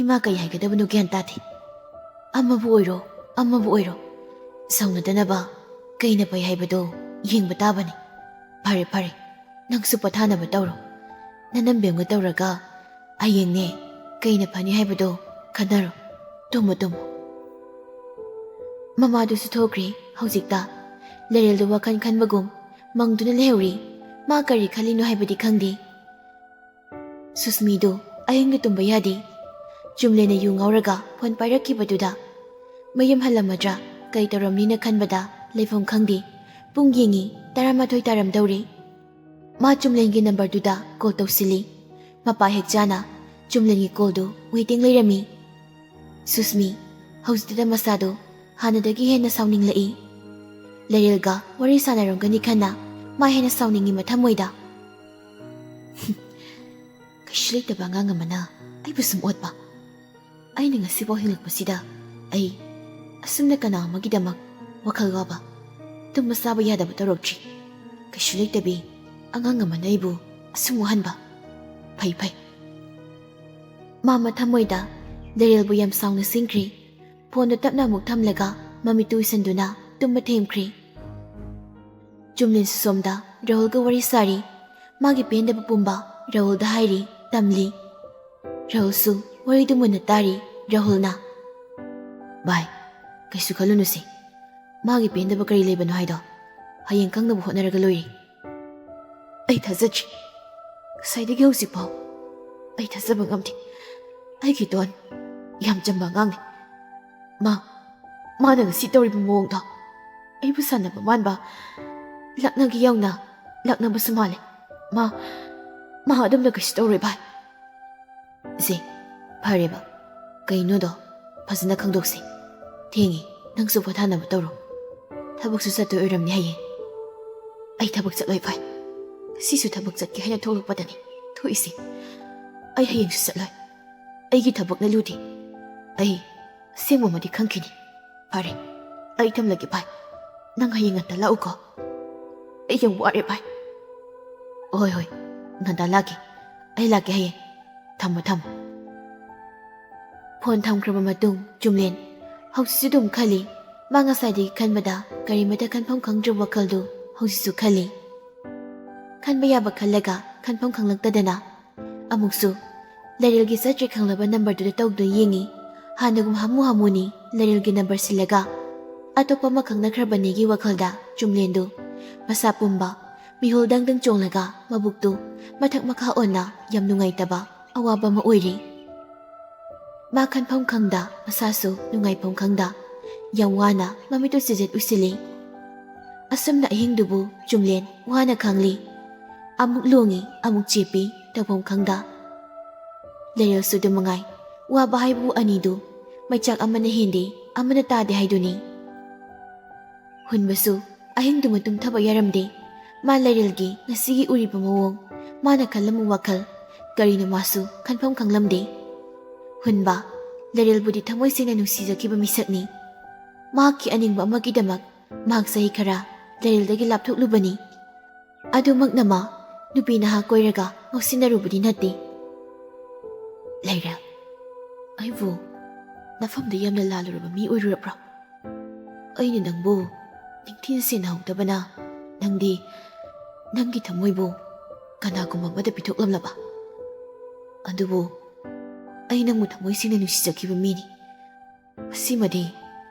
ꯏꯃꯥ ꯀꯩ ꯍꯥꯏꯒꯗꯕꯅꯣ ꯒ꯭ꯌꯥꯟ ꯇꯥꯗꯦ꯫ ꯑꯃꯕꯨ ꯑꯣꯏꯔꯣ, ꯑꯃꯕꯨ ꯑꯣꯏꯔꯣ, ꯁꯥꯎꯅꯗꯅꯕ ꯀꯩꯅ ꯐꯩ ꯍꯥꯏꯕꯗꯣ ꯌꯦꯡꯕ ꯇꯥꯕꯅꯤ꯫ ꯐꯔꯦ, ꯐꯔꯦ, ꯅꯪꯁꯨ ꯄꯣꯊꯥꯅꯕ ꯇꯧꯔꯣ꯫ ꯅꯅꯝꯕꯦꯝꯒ ꯇꯧꯔꯒ ꯍꯌꯦꯡꯅꯦ ꯀꯩꯅ ꯐꯅꯤ ꯍꯥꯏꯕꯗꯣ ꯈꯟꯅꯔꯣ꯫ ꯇꯨꯝꯃꯣ, ꯇꯨꯝꯃꯣ꯫ ꯃꯃꯥꯗꯨꯁꯨ ꯊꯣꯛꯈ꯭ꯔꯦ ꯍꯧꯖꯤꯛꯇ꯫ ꯂꯩꯔꯦꯜꯗꯨ ꯋꯥꯈꯜ ꯈꯟꯕꯒꯨꯝ ꯃꯪꯗꯨꯅ ꯂꯩꯍꯧꯔꯤ꯫ ꯃꯥ ꯀꯔꯤ ꯈꯜꯂꯤꯅꯣ ꯍꯥꯏꯕꯗꯤ ꯈꯪꯗꯦ꯫ ꯁꯨꯁꯃꯤꯗꯨ ꯑꯍꯤꯡꯗ ꯇꯨꯝꯕ ꯌꯥꯗꯦ꯫ ꯆꯨꯝꯂꯦꯅ ꯌꯨ ꯉꯥꯎꯔꯒ ꯐꯣꯟ ꯄꯥꯏꯔꯛꯈꯤꯕꯗꯨꯗ ꯃꯌꯨꯝ ꯍꯜꯂꯝꯃꯗ꯭ꯔꯥ, ꯀꯩ ꯇꯧꯔꯝꯅꯤꯅ ꯈꯟꯕꯗ ꯂꯩꯐꯝ ꯈꯪꯗꯦ꯫ ꯄꯨꯡ ꯌꯦꯡꯉꯤ, ꯇꯔꯥꯃꯥꯊꯣꯏ ꯇꯥꯔꯝꯗꯧꯔꯦ꯫ ꯃꯥ ꯆꯨꯝꯂꯦꯟꯒꯤ ꯅꯝꯕꯔꯗꯨꯗ ꯀꯣꯜ ꯇꯧꯁꯤꯜꯂꯤ꯫ ꯃꯄꯥ ꯍꯦꯛ ꯆꯥꯅ ꯆꯨꯝꯂꯦꯟꯒꯤ ꯀꯣꯜꯗꯨ ꯋꯦꯇꯤꯡ ꯂꯩꯔꯝꯃꯤ꯫ ꯁꯨꯁꯃꯤ ꯍꯧꯖꯤꯛꯇꯗ ꯃꯁꯥꯗꯨ ꯍꯥꯟꯅꯗꯒꯤ ꯍꯦꯟꯅ ꯁꯥꯎꯅꯤꯡꯂꯛꯏ꯫ ꯂꯩꯔꯦꯜꯒ ꯋꯥꯔꯤ ꯁꯥꯟꯅꯔꯝꯒꯅꯤ ꯈꯟꯅ ꯃꯥ ꯍꯦꯟꯅ ꯁꯥꯎꯅꯤꯡꯉꯤ ꯃꯊꯃꯣꯏꯗ꯫ "ꯀꯩꯁꯨ ꯂꯩꯇꯕ ꯑꯉꯥꯡ ꯑꯃꯅ ꯑꯩꯕꯨ ꯁꯨꯝ ꯑꯣꯠꯄ꯫ ꯑꯩꯅ ꯉꯁꯤꯐꯥꯎ ꯍꯤꯡꯂꯛꯄꯁꯤꯗ ꯑꯩ ꯑꯁꯨꯝꯅ ꯀꯅꯥ ꯑꯃꯒꯤꯗꯃꯛ ꯋꯥꯈꯜ ꯋꯥꯕ, ꯇꯨꯝꯕ ꯆꯥꯕ ꯌꯥꯗꯕ ꯇꯧꯔꯛꯇ꯭ꯔꯤ꯫ ꯀꯩꯁꯨ ꯂꯩꯇꯕꯤ ꯑꯉꯥꯡ ꯑꯃꯅ ꯑꯩꯕꯨ ꯑꯁꯨꯝ ꯋꯥꯍꯟꯕ꯫ ꯐꯩ, ꯐꯩ꯫" ꯃꯥ ꯃꯊꯃꯣꯏꯗ ꯂꯩꯔꯦꯜꯕꯨ ꯌꯥꯝ ꯁꯥꯎꯅ ꯁꯤꯡꯈ꯭ꯔꯦ꯫ ꯐꯣꯟꯗꯨ ꯇꯞꯅ ꯑꯃꯨꯛ ꯊꯝꯂꯒ ꯃꯃꯤꯠꯇꯨ ꯎꯏꯁꯟꯗꯨꯅ ꯇꯨꯝꯕ ꯊꯦꯝꯈ꯭ꯔꯦ꯫ ꯆꯨꯝꯂꯦꯟꯁꯨ ꯁꯣꯝꯗ ꯔꯥꯍꯨꯜꯒ ꯋꯥꯔꯤ ꯁꯥꯔꯤ꯫ ꯃꯥꯒꯤ ꯄꯦꯟꯗꯕ ꯄꯨꯝꯕ ꯔꯥꯍꯨꯜꯗ ꯍꯥꯏꯔꯤ, ꯇꯝꯂꯤ꯫ ꯔꯥꯍꯨꯜꯁꯨ ꯋꯥꯔꯤꯗꯨ ꯃꯨꯟꯅ ꯇꯥꯔꯤ꯫ ꯔꯥꯍꯨꯜꯅ, "ꯚꯥꯏ, ꯀꯩꯁꯨ ꯈꯜꯂꯨꯅꯨꯁꯦ꯫ ꯃꯥꯒꯤ ꯄꯦꯟꯗꯕ ꯀꯔꯤ ꯂꯩꯕꯅꯣ ꯍꯥꯏꯗꯣ ꯍꯌꯦꯡ ꯈꯪꯅꯕ ꯍꯣꯠꯅꯔꯒ ꯂꯣꯏꯔꯦ꯫" ꯑꯩ ꯊꯥꯖꯗ꯭ꯔꯤ꯫ ꯉꯁꯥꯏꯗꯒꯤ ꯍꯧꯖꯤꯛꯐꯥꯎ ꯑꯩ ꯊꯥꯖꯕ ꯉꯝꯗꯦ꯫ ꯑꯩꯒꯤ ꯗꯣꯟ, ꯌꯥꯝ ꯆꯝꯕ ꯑꯉꯥꯡꯅꯤ꯫ ꯃꯥ, ꯃꯥꯅ ꯉꯁꯤ ꯇꯧꯔꯤꯕ ꯃꯑꯣꯡꯗꯣ ꯑꯩꯕꯨ ꯁꯥꯟꯅꯕ ꯃꯥꯟꯕ, ꯂꯛꯅꯒꯦ ꯌꯧꯅ ꯂꯛꯅꯕꯁꯨ ꯃꯥꯜꯂꯦ꯫ ꯃꯥ, ꯃꯥ ꯑꯗꯨꯝꯅ ꯀꯩꯁꯨ ꯇꯧꯔꯣꯏ ꯚꯥꯏ꯫ ꯁꯦ, ꯐꯔꯦꯕ, ꯀꯩꯅꯣꯗꯣ ꯐꯖꯅ ꯈꯪꯗꯣꯛꯁꯦ꯫ ꯊꯦꯡꯉꯦ, ꯅꯪꯁꯨ ꯄꯣꯊꯥꯅꯕ ꯇꯧꯔꯣ꯫ ꯊꯕꯛꯁꯨ ꯆꯠꯇꯣꯏ ꯑꯣꯏꯔꯝꯅꯤ ꯍꯌꯦꯡ꯫ ꯑꯩ ꯊꯕꯛ ꯆꯠꯂꯣꯏ ꯚꯥꯏ꯫ ꯉꯁꯤꯁꯨ ꯊꯕꯛ ꯆꯠꯀꯦ ꯍꯥꯏꯅ ꯊꯣꯛꯂꯛꯄꯗꯅꯤ ꯊꯣꯛꯏꯁꯦ꯫ ꯑꯩ ꯍꯌꯦꯡꯁꯨ ꯆꯠꯂꯣꯏ꯫ ꯑꯩꯒꯤ ꯊꯕꯛꯅ ꯂꯨꯗꯦ꯫ ꯑꯩ ꯑꯁꯦꯡꯕꯃꯗꯤ ꯈꯪꯈꯤꯅꯤ꯫ ꯐꯔꯦ, ꯑꯩ ꯊꯝꯂꯒꯦ ꯚꯥꯏ꯫ ꯅꯪ ꯍꯌꯦꯡ ꯉꯟꯇ ꯂꯥꯛꯎꯀꯣ꯫ ꯑꯩ ꯌꯥꯝ ꯋꯥꯔꯦ ꯚꯥꯏ꯫ ꯍꯣꯏ, ꯍꯣꯏ, ꯉꯟꯇ ꯂꯥꯛꯀꯦ꯫ ꯑꯩ ꯂꯥꯛꯀꯦ ꯍꯌꯦꯡ꯫ ꯊꯝꯃꯣ, ꯊꯝꯃꯣ꯫ ꯐꯣꯟ ꯊꯝꯈ꯭ꯔꯕ ꯃꯇꯨꯡ ꯆꯨꯝꯂꯦꯟ ꯍꯧꯖꯤꯛꯁꯨ ꯑꯗꯨꯝ ꯈꯜꯂꯤ꯫ ꯃꯥ ꯉꯁꯥꯏꯗꯒꯤ ꯈꯟꯕꯗ ꯀꯔꯤꯃꯠꯇ ꯈꯟꯐꯝ ꯈꯪꯗ꯭ꯔꯕ ꯋꯥꯈꯜꯗꯨ ꯍꯧꯖꯤꯛꯁꯨ ꯈꯜꯂꯤ꯫ ꯈꯟꯕ ꯌꯥꯕ ꯈꯜꯂꯒ ꯈꯟꯐꯝ ꯈꯪꯂꯛꯇꯗꯅ ꯑꯃꯨꯛꯁꯨ ꯂꯩꯔꯦꯜꯒꯤ ꯆꯠꯇ꯭ꯔꯤ ꯈꯪꯂꯕ ꯅꯝꯕꯔꯗꯨꯗ ꯇꯧꯗꯨꯅ ꯌꯦꯡꯉꯤ꯫ ꯍꯥꯟꯅꯒꯨꯝ ꯍꯥꯃꯨ ꯍꯥꯃꯨꯅꯤ ꯂꯩꯔꯦꯜꯒꯤ ꯅꯝꯕꯔ ꯁꯤꯜꯂꯒ꯫ ꯑꯇꯣꯞꯄ ꯑꯃ ꯈꯪꯅꯈ꯭ꯔꯕꯅꯦꯒꯤ ꯋꯥꯈꯜꯗ ꯆꯨꯝꯂꯦꯟꯗꯨ ꯃꯁꯥ ꯄꯨꯝꯕ ꯃꯤꯍꯨꯜ ꯗꯪ ꯗꯪ ꯆꯣꯡꯂꯒ ꯃꯕꯨꯛꯇꯨ ꯃꯊꯛ ꯃꯈꯥ ꯑꯣꯟꯅ ꯌꯥꯝ ꯅꯨꯡꯉꯥꯏꯇꯕ ꯑꯋꯥꯕ ꯑꯃ ꯑꯣꯏꯔꯤ꯫ ꯃꯥ ꯈꯟꯐꯝ ꯈꯪꯗ, ꯃꯁꯥꯁꯨ ꯅꯨꯡꯉꯥꯏꯐꯝ ꯈꯪꯗ, ꯌꯥꯝ ꯋꯥꯅ ꯃꯃꯤꯠꯇꯨ ꯆꯤꯖꯦꯠ ꯎꯏꯁꯤꯜꯂꯤ꯫ ꯑꯁꯨꯝꯅ ꯑꯍꯤꯡꯗꯨꯕꯨ ꯆꯨꯝꯂꯦꯟ ꯋꯥꯅ ꯈꯥꯡꯂꯤ꯫ ꯑꯃꯨꯛ ꯂꯣꯡꯉꯤ, ꯑꯃꯨꯛ ꯆꯦꯞꯄꯤ, ꯇꯧꯐꯝ ꯈꯪꯗ꯫ ꯂꯩꯔꯦꯜꯁꯨ ꯑꯗꯨ ꯃꯉꯥꯏ, ꯋꯥꯕ ꯍꯥꯏꯕꯕꯨ ꯑꯅꯤꯗꯨ ꯃꯩꯆꯥꯛ ꯑꯃꯅ ꯍꯦꯟꯗꯦ, ꯑꯃꯅ ꯇꯥꯗꯦ ꯍꯥꯏꯗꯨꯅꯤ꯫ ꯍꯨꯟꯕꯁꯨ ꯑꯍꯤꯡꯗꯨꯃ ꯇꯨꯝꯊꯕ ꯌꯥꯔꯝꯗꯦ꯫ ꯃꯥ ꯂꯩꯔꯦꯜꯒꯤ ꯉꯁꯤꯒꯤ ꯎꯔꯤꯕ ꯃꯑꯣꯡ, ꯃꯥꯅ ꯈꯜꯂꯝꯕ ꯋꯥꯈꯜ, ꯀꯔꯤꯅꯣ ꯃꯥꯁꯨ ꯈꯟꯐꯝ ꯈꯪꯂꯝꯗꯦ꯫ ꯍꯨꯟꯕ, ꯂꯩꯔꯦꯜꯕꯨꯗꯤ ꯊꯃꯣꯏ ꯁꯦꯡꯅ ꯅꯨꯡꯁꯤꯖꯈꯤꯕ ꯃꯤꯁꯛꯅꯤ꯫ ꯃꯍꯥꯛꯀꯤ ꯑꯅꯤꯡꯕ ꯑꯃꯒꯤꯗꯃꯛ ꯃꯍꯥꯛ ꯆꯍꯤ ꯈꯔ ꯂꯩꯔꯦꯜꯗꯒꯤ ꯂꯥꯞꯊꯣꯛꯂꯨꯕꯅꯤ꯫ ꯑꯗꯨꯃꯛꯅ ꯃꯥ ꯅꯨꯄꯤ ꯅꯍꯥ ꯀꯣꯏꯔꯒ ꯉꯥꯎꯁꯤꯟꯅꯔꯨꯕꯗꯤ ꯅꯠꯇꯦ꯫ ꯂꯩꯔꯦꯜ, ꯑꯩꯕꯨ ꯅꯐꯝꯗ ꯌꯥꯝꯅ ꯂꯥꯜꯂꯨꯔꯕ ꯃꯤ ꯑꯣꯏꯔꯨꯔꯕ꯭ꯔꯣ? ꯑꯩꯅ ꯅꯪꯕꯨ ꯅꯤꯡꯊꯤꯅ ꯁꯦꯟꯅꯍꯧꯗꯕꯅ ꯅꯪꯗꯤ ꯅꯪꯒꯤ ꯊꯃꯣꯏꯕꯨ ꯀꯅꯥꯒꯨꯝꯕ ꯑꯃꯗ ꯄꯤꯊꯣꯛꯂꯝꯂꯕ? ꯑꯗꯨꯕꯨ ꯑꯩ ꯅꯪꯕꯨ ꯊꯃꯣꯏ ꯁꯦꯡꯅ ꯅꯨꯡꯁꯤꯖꯈꯤꯕ ꯃꯤꯅꯤ꯫ ꯃꯁꯤꯃꯗꯤ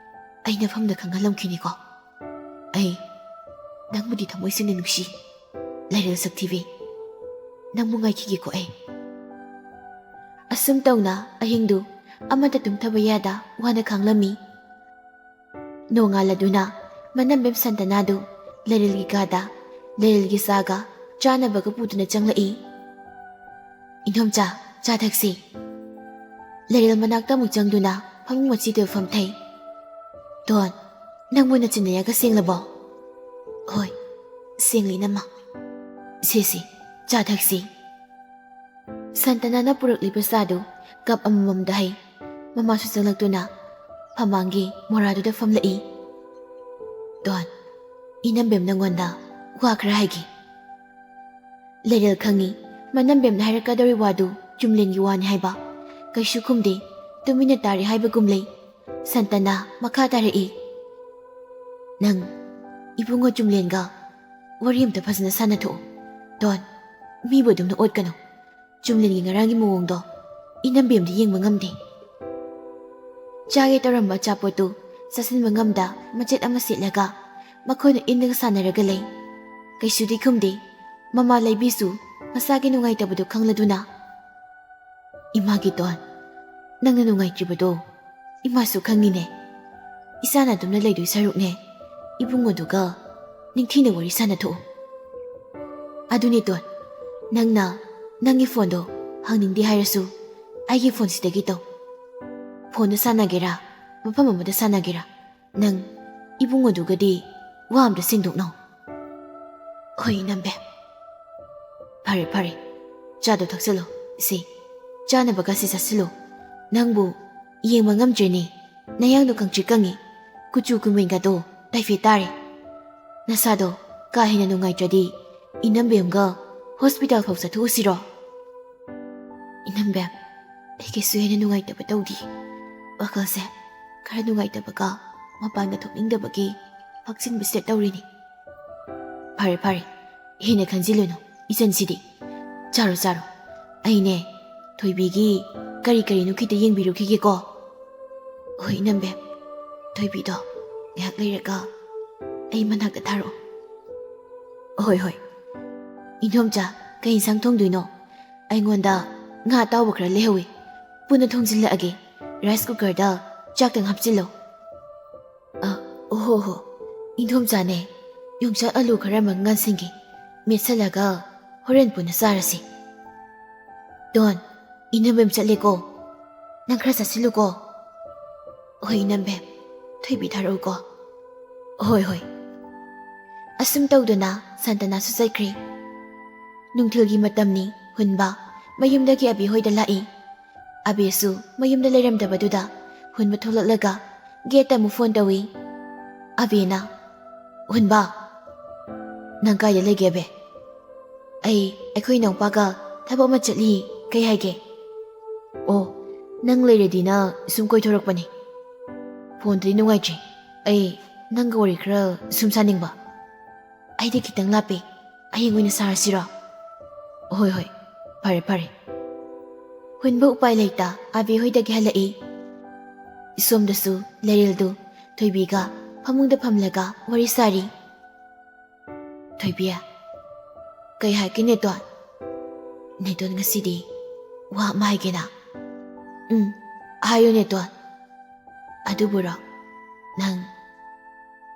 ꯑꯩ ꯅꯐꯝꯗ ꯈꯪꯍꯜꯂꯝꯈꯤꯅꯤꯀꯣ꯫ ꯑꯩ ꯅꯪꯕꯨꯗꯤ ꯊꯃꯣꯏ ꯁꯦꯡꯅ ꯅꯨꯡꯁꯤ꯫ ꯂꯩꯔꯦꯜ ꯁꯛꯊꯤꯕꯤ, ꯅꯪꯕꯨ ꯉꯥꯏꯈꯤꯒꯦꯀꯣ ꯑꯩ꯫ ꯑꯁꯨꯝ ꯇꯧꯅ ꯑꯍꯤꯡꯗꯨ ꯑꯃꯠꯇ ꯇꯨꯝꯊꯕ ꯌꯥꯗ ꯋꯥꯅ ꯈꯥꯡꯂꯝꯃꯤ꯫ ꯅꯣꯡꯉꯥꯜꯂꯗꯨꯅ ꯃꯅꯝꯕꯦꯝ ꯁꯟꯇꯅꯥꯗꯨ ꯂꯩꯔꯦꯜꯒꯤ ꯀꯥꯗ ꯂꯩꯔꯦꯜꯒꯤ ꯆꯥꯒ ꯆꯥꯅꯕꯒ ꯄꯨꯗꯨꯅ ꯆꯪꯂꯛꯏ꯫ "ꯏꯟꯗꯣꯝꯆꯥ, ꯆꯥ ꯊꯛꯁꯤ꯫" ꯂꯩꯔꯦꯜ ꯃꯅꯥꯛꯇ ꯑꯃꯨꯛ ꯆꯪꯗꯨꯅ ꯐꯃꯨꯡ ꯃꯆꯤꯗ ꯐꯝꯊꯩ꯫ "ꯇꯣꯟ, ꯅꯪꯕꯨ ꯅꯆꯤꯟ ꯅꯌꯥꯒ ꯁꯦꯡꯂꯕꯣ?" "ꯍꯣꯏ, ꯁꯦꯡꯂꯤ ꯏꯅꯝꯃ꯫ ꯁꯦ ꯁꯦ, ꯆꯥ ꯊꯛꯁꯤ꯫" ꯁꯟꯇꯅꯥꯅ ꯄꯨꯔꯛꯂꯤꯕ ꯆꯥꯗꯨ ꯀꯞ ꯑꯃꯃꯝꯗ ꯍꯩ꯫ ꯃꯃꯥꯁꯨ ꯆꯪꯂꯛꯇꯨꯅ ꯐꯃꯥꯡꯒꯤ ꯃꯣꯔꯥꯗꯨꯗ ꯐꯝꯂꯛꯏ꯫ "ꯇꯣꯟ, ꯏꯅꯝꯕꯦꯝ ꯅꯪꯉꯣꯟꯗ ꯋꯥ ꯈꯔ ꯍꯥꯏꯒꯦ꯫" ꯂꯩꯔꯦꯜ ꯈꯪꯉꯤ, ꯃꯅꯝꯕꯦꯝꯅ ꯍꯥꯏꯔꯛꯀꯗꯧꯔꯤ ꯋꯥꯗꯨ ꯆꯨꯝꯂꯦꯟꯒꯤ ꯋꯥꯅꯤ ꯍꯥꯏꯕ꯫ ꯀꯩꯁꯨ ꯈꯨꯝꯗꯦ, ꯇꯨꯃꯤꯟꯅ ꯇꯥꯔꯤ ꯍꯥꯏꯕꯒꯨꯝ ꯂꯩ꯫ ꯁꯟꯇꯅꯥ ꯃꯈꯥ ꯇꯥꯔꯛꯏ꯫ "ꯅꯪ ꯏꯕꯨꯡꯉꯣ ꯆꯨꯝꯂꯦꯟꯒ ꯋꯥꯔꯤ ꯑꯝꯇ ꯐꯖꯅ ꯁꯥꯟꯅꯊꯣꯛꯎ꯫ ꯇꯣꯟ, ꯃꯤꯕꯨ ꯑꯗꯨꯝꯅ ꯑꯣꯠꯀꯅꯨ꯫ ꯆꯨꯝꯂꯦꯟꯒꯤ ꯉꯔꯥꯡꯒꯤ ꯃꯑꯣꯡꯗꯣ ꯏꯅꯝꯕꯦꯝꯗꯤ ꯌꯦꯡꯕ ꯉꯝꯗꯦ꯫" ꯆꯥꯒꯦ ꯇꯧꯔꯝꯕ ꯑꯆꯥꯄꯣꯠꯇꯨ ꯆꯥꯁꯤꯟꯕ ꯉꯝꯗ ꯃꯆꯦꯠ ꯑꯃ ꯁꯤꯠꯂꯒ ꯃꯈꯣꯏꯅ ꯏꯟꯅꯒ ꯁꯥꯟꯅꯔꯒ ꯂꯩ꯫ ꯀꯩꯁꯨꯗꯤ ꯈꯨꯝꯗꯦ꯫ ꯃꯃꯥ ꯂꯩꯕꯤꯁꯨ ꯃꯁꯥꯒꯤ ꯅꯨꯡꯉꯥꯏꯇꯕꯗꯨ ꯈꯪꯂꯗꯨꯅ, "ꯏꯃꯥꯒꯤ ꯇꯣꯟ, ꯅꯪꯅ ꯅꯨꯡꯉꯥꯏꯇ꯭ꯔꯤꯕꯗꯣ ꯏꯃꯥꯁꯨ ꯈꯪꯉꯤꯅꯦ꯫ ꯏꯆꯥꯅ ꯑꯗꯨꯝꯅ ꯂꯩꯗꯣꯏ ꯁꯔꯨꯛꯅꯦ, ꯏꯕꯨꯡꯉꯣꯗꯨꯒ ꯅꯤꯡꯊꯤꯅ ꯋꯥꯔꯤ ꯁꯥꯟꯅꯊꯣꯛꯎ꯫" "ꯑꯗꯨꯅꯦ ꯇꯣꯟ, ꯅꯪꯅ ꯅꯪꯒꯤ ꯐꯣꯟꯗꯣ ꯍꯪꯅꯤꯡꯗꯦ ꯍꯥꯏꯔꯁꯨ ꯑꯩꯒꯤ ꯐꯣꯟꯁꯤꯗꯒꯤ ꯇꯧ꯫ ꯐꯣꯟꯗ ꯁꯥꯟꯅꯒꯦꯔꯥ, ꯃꯐꯝ ꯑꯃꯗ ꯁꯥꯟꯅꯒꯦꯔꯥ, ꯅꯪ ꯏꯕꯨꯡꯉꯣꯗꯨꯒꯗꯤ ꯋꯥ ꯑꯝꯇ ꯁꯦꯡꯗꯣꯛꯅꯧ꯫" "ꯍꯣꯏ, ꯏꯅꯝꯕꯦꯝ꯫" "ꯐꯔꯦ, ꯐꯔꯦ꯫ ꯆꯥꯗꯣ ꯊꯛꯆꯜꯂꯣ꯫ ꯁꯤ, ꯆꯥꯅꯕꯒꯁꯤ ꯆꯥꯁꯤꯜꯂꯣ꯫ ꯅꯪꯕꯨ ꯌꯦꯡꯕ ꯉꯝꯗ꯭ꯔꯦꯅꯦ꯫ ꯅꯌꯥꯡꯗꯣ ꯀꯪꯇ꯭ꯔꯤꯛ ꯀꯪꯉꯤ꯫ ꯀꯨꯆꯨ ꯀꯨꯃꯦꯟꯒꯗꯣ ꯇꯥꯏꯐꯦꯠ ꯇꯥꯔꯦ꯫ ꯅꯁꯥꯗꯣ ꯀꯥ ꯍꯦꯟꯅ ꯅꯨꯡꯉꯥꯏꯇ꯭ꯔꯗꯤ ꯏꯅꯝꯕꯦꯝꯒ ꯍꯣꯁꯄꯤꯇꯥꯜ ꯐꯥꯎ ꯆꯠꯊꯣꯛꯎꯁꯤꯔꯣ?" "ꯏꯅꯝꯕꯦꯝ, ꯑꯩ ꯀꯩꯁꯨ ꯍꯦꯟꯅ ꯅꯨꯡꯉꯥꯏꯇꯕ ꯇꯧꯗꯦ꯫ ꯋꯥꯈꯜꯁꯦ ꯈꯔ ꯅꯨꯡꯉꯥꯏꯇꯕꯒ ꯃꯄꯥꯟꯒ ꯊꯣꯛꯅꯤꯡꯗꯕꯒꯤ ꯐꯛꯆꯤꯟꯕꯁꯤꯗ ꯇꯧꯔꯤꯅꯤ꯫" "ꯐꯔꯦ, ꯐꯔꯦ꯫ ꯍꯦꯟꯅ ꯈꯟꯖꯤꯜꯂꯨꯅꯨ, ꯏꯆꯟꯁꯤꯗꯤ꯫ ꯆꯥꯔꯣ, ꯆꯥꯔꯣ꯫ ꯑꯩꯅꯦ, ꯊꯣꯏꯕꯤꯒꯤ ꯀꯔꯤ ꯀꯔꯤꯅꯣ ꯈꯤꯇ ꯌꯦꯡꯕꯤꯔꯨꯈꯤꯒꯦꯀꯣ꯫" "ꯍꯣꯏ, ꯏꯅꯝꯕꯦꯝ꯫ ꯊꯣꯏꯕꯤꯗꯣ ꯉꯥꯏꯍꯥꯛ ꯂꯩꯔꯒ ꯑꯩ ꯃꯅꯥꯛꯇ ꯊꯥꯔꯛꯑꯣ꯫" "ꯍꯣꯏ, ꯍꯣꯏ꯫ ꯏꯟꯗꯣꯝꯆꯥ, ꯀꯩ ꯏꯟꯁꯥꯡ ꯊꯣꯡꯗꯣꯏꯅꯣ? ꯑꯩꯉꯣꯟꯗ ꯉꯥ ꯑꯇꯥꯎꯕ ꯈꯔ ꯂꯩꯍꯧꯋꯤ꯫ ꯄꯨꯟꯅ ꯊꯣꯡꯖꯤꯜꯂꯛꯑꯒꯦ꯫ ꯔꯥꯏꯁ ꯀꯨꯀꯔꯗ ꯆꯥꯛꯇꯪ ꯍꯥꯞꯆꯤꯜꯂꯣ꯫ ꯑ, ꯑꯣꯍꯣ ꯍꯣ, ꯏꯟꯗꯣꯝꯆꯥꯅꯦ, ꯌꯣꯡꯆꯥꯛ ꯑꯂꯨ ꯈꯔ ꯑꯃ ꯉꯥꯟꯁꯤꯟꯒꯦ, ꯃꯦꯠꯁꯜꯂꯒ ꯍꯣꯔꯦꯟ ꯄꯨꯟꯅ ꯆꯥꯔꯁꯤ꯫ ꯇꯣꯟ, ꯏꯅꯝꯕꯦꯝ ꯆꯠꯂꯦꯀꯣ, ꯅꯪ ꯈꯔ ꯆꯥꯁꯤꯜꯂꯨꯀꯣ꯫ ꯍꯣꯏ ꯏꯅꯝꯕꯦꯝ, ꯊꯣꯏꯕꯤ ꯊꯥꯔꯛꯎꯀꯣ꯫ ꯍꯣꯏ ꯍꯣꯏ꯫ ꯑꯁꯨꯝ ꯇꯧꯗꯨꯅ ꯁꯟꯇꯅꯥꯁꯨ ꯆꯠꯈ꯭ꯔꯦ꯫ ꯅꯨꯡꯊꯤꯜꯒꯤ ꯃꯇꯝꯅꯤ꯫ ꯍꯨꯟꯕ ꯃꯌꯨꯝꯗꯒꯤ ꯑꯕꯤ ꯍꯣꯏꯗ ꯂꯥꯛꯏ꯫ ꯑꯕꯤꯁꯨ ꯃꯌꯨꯝꯗ ꯂꯩꯔꯝꯗꯕꯗꯨꯗ ꯍꯨꯟꯕ ꯊꯣꯛꯂꯛꯂꯒ ꯒꯦꯠꯇ ꯑꯃꯨꯛ ꯐꯣꯟ ꯇꯧꯏ꯫ ꯑꯕꯤꯅ, "ꯍꯨꯟꯕ, ꯅꯪ ꯀꯥꯏꯗ ꯂꯩꯒꯦ ꯑꯕꯦ?" "ꯑꯩ ꯑꯩꯈꯣꯏ ꯏꯅꯥꯎꯄꯥꯒ ꯊꯕꯛ ꯑꯃ ꯆꯠꯂꯤ꯫ ꯀꯩ ꯍꯥꯏꯒꯦ?" "ꯑꯣ, ꯅꯪ ꯂꯩꯔꯗꯤꯅ ꯁꯨꯝ ꯀꯣꯏꯊꯣꯔꯛꯄꯅꯦ꯫ ꯐꯣꯟꯗꯗꯤ ꯅꯨꯡꯉꯥꯏꯇ꯭ꯔꯦ꯫ ꯑꯩ ꯅꯪꯒ ꯋꯥꯔꯤ ꯈꯔ ꯁꯨꯝ ꯁꯥꯅꯤꯡꯕ꯫ ꯑꯩꯗꯤ ꯈꯤꯇꯪ ꯂꯥꯞꯄꯦ꯫ ꯍꯌꯦꯡ ꯑꯣꯏꯅ ꯁꯥꯔꯁꯤꯔꯣ?" "ꯍꯣꯏ ꯍꯣꯏ, ꯐꯔꯦ ꯐꯔꯦ꯫" ꯍꯨꯟꯕ ꯎꯄꯥꯏ ꯂꯩꯇ ꯑꯕꯤ ꯍꯣꯏꯗꯒꯤ ꯍꯜꯂꯛꯏ꯫ ꯁꯣꯝꯗꯁꯨ ꯂꯩꯔꯦꯜꯗꯨ ꯊꯣꯏꯕꯤꯒ ꯐꯃꯨꯡꯗ ꯐꯝꯂꯒ ꯋꯥꯔꯤ ꯁꯥꯔꯤ꯫ "ꯊꯣꯏꯕꯤ, ꯀꯩ ꯍꯥꯏꯒꯦ ꯅꯦꯇꯣꯟ?" "ꯅꯦꯇꯣꯟ, ꯉꯁꯤꯗꯤ ꯋꯥ ꯑꯃ ꯍꯥꯏꯒꯦꯅ꯫" "ꯎꯝ, ꯍꯥꯏꯌꯨ ꯅꯦꯇꯣꯟ꯫" "ꯑꯗꯨꯕꯨꯔꯣ, ꯅꯪ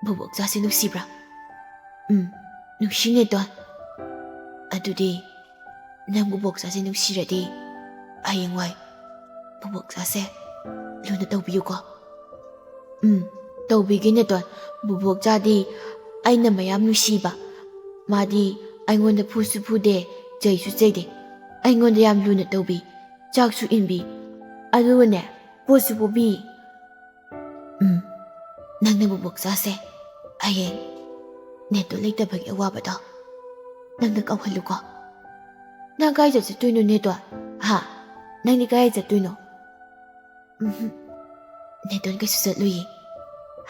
ꯕꯨꯕꯣꯛꯆꯥꯁꯦ ꯅꯨꯡꯁꯤꯕ꯭ꯔꯥ?" "ꯎꯝ, ꯅꯨꯡꯁꯤ ꯅꯦꯇꯣꯟ꯫" "ꯑꯗꯨꯗꯤ ꯅꯪ ꯕꯨꯕꯣꯛꯆꯥꯁꯦ ꯅꯨꯡꯁꯤꯔꯗꯤ ꯍꯌꯦꯡꯋꯥꯏ ꯕꯨꯕꯣꯛꯆꯥꯁꯦ ꯂꯨꯅ ꯇꯧꯕꯤꯌꯨꯀꯣ꯫" "ꯎꯝ, ꯇꯧꯕꯤꯒꯦ ꯅꯦꯇꯣꯟ꯫ ꯕꯨꯕꯣꯛꯆꯥꯗꯤ ꯑꯩꯅ ꯃꯌꯥꯝ ꯅꯨꯡꯁꯤꯕ꯫ ꯃꯥꯗꯤ ꯑꯩꯉꯣꯟꯗ ꯐꯨꯁꯨ ꯐꯨꯗꯦ, ꯆꯩꯁꯨ ꯆꯩꯗꯦ꯫ ꯑꯩꯉꯣꯟꯗ ꯌꯥꯝ ꯂꯨꯅ ꯇꯧꯕꯤ, ꯆꯥꯛꯁꯨ ꯏꯟꯕꯤ, ꯑꯗꯨꯒꯅꯦ, ꯄꯣꯠꯁꯨ ꯄꯨꯕꯤ꯫" "ꯎꯝ, ꯅꯪꯅ ꯕꯨꯕꯣꯛꯆꯥꯁꯦ ꯍꯌꯦꯡ ꯅꯦꯇꯣꯟ ꯂꯩꯇꯕꯒꯤ ꯑꯋꯥꯕꯗꯣ ꯅꯪꯅ ꯀꯥꯎꯍꯜꯂꯨꯀꯣ꯫" "ꯅꯪ ꯀꯥꯏꯗ ꯆꯠꯇꯣꯏꯅꯣ ꯅꯦꯇꯣꯟ? ꯍꯥ? ꯅꯪꯗꯤ ꯀꯥꯏꯗ ꯆꯠꯇꯣꯏꯅꯣ?" "ꯎꯝꯍꯨꯝ, ꯅꯦꯇꯣꯟ ꯀꯩꯁꯨ ꯆꯠꯂꯨꯏꯌꯦ꯫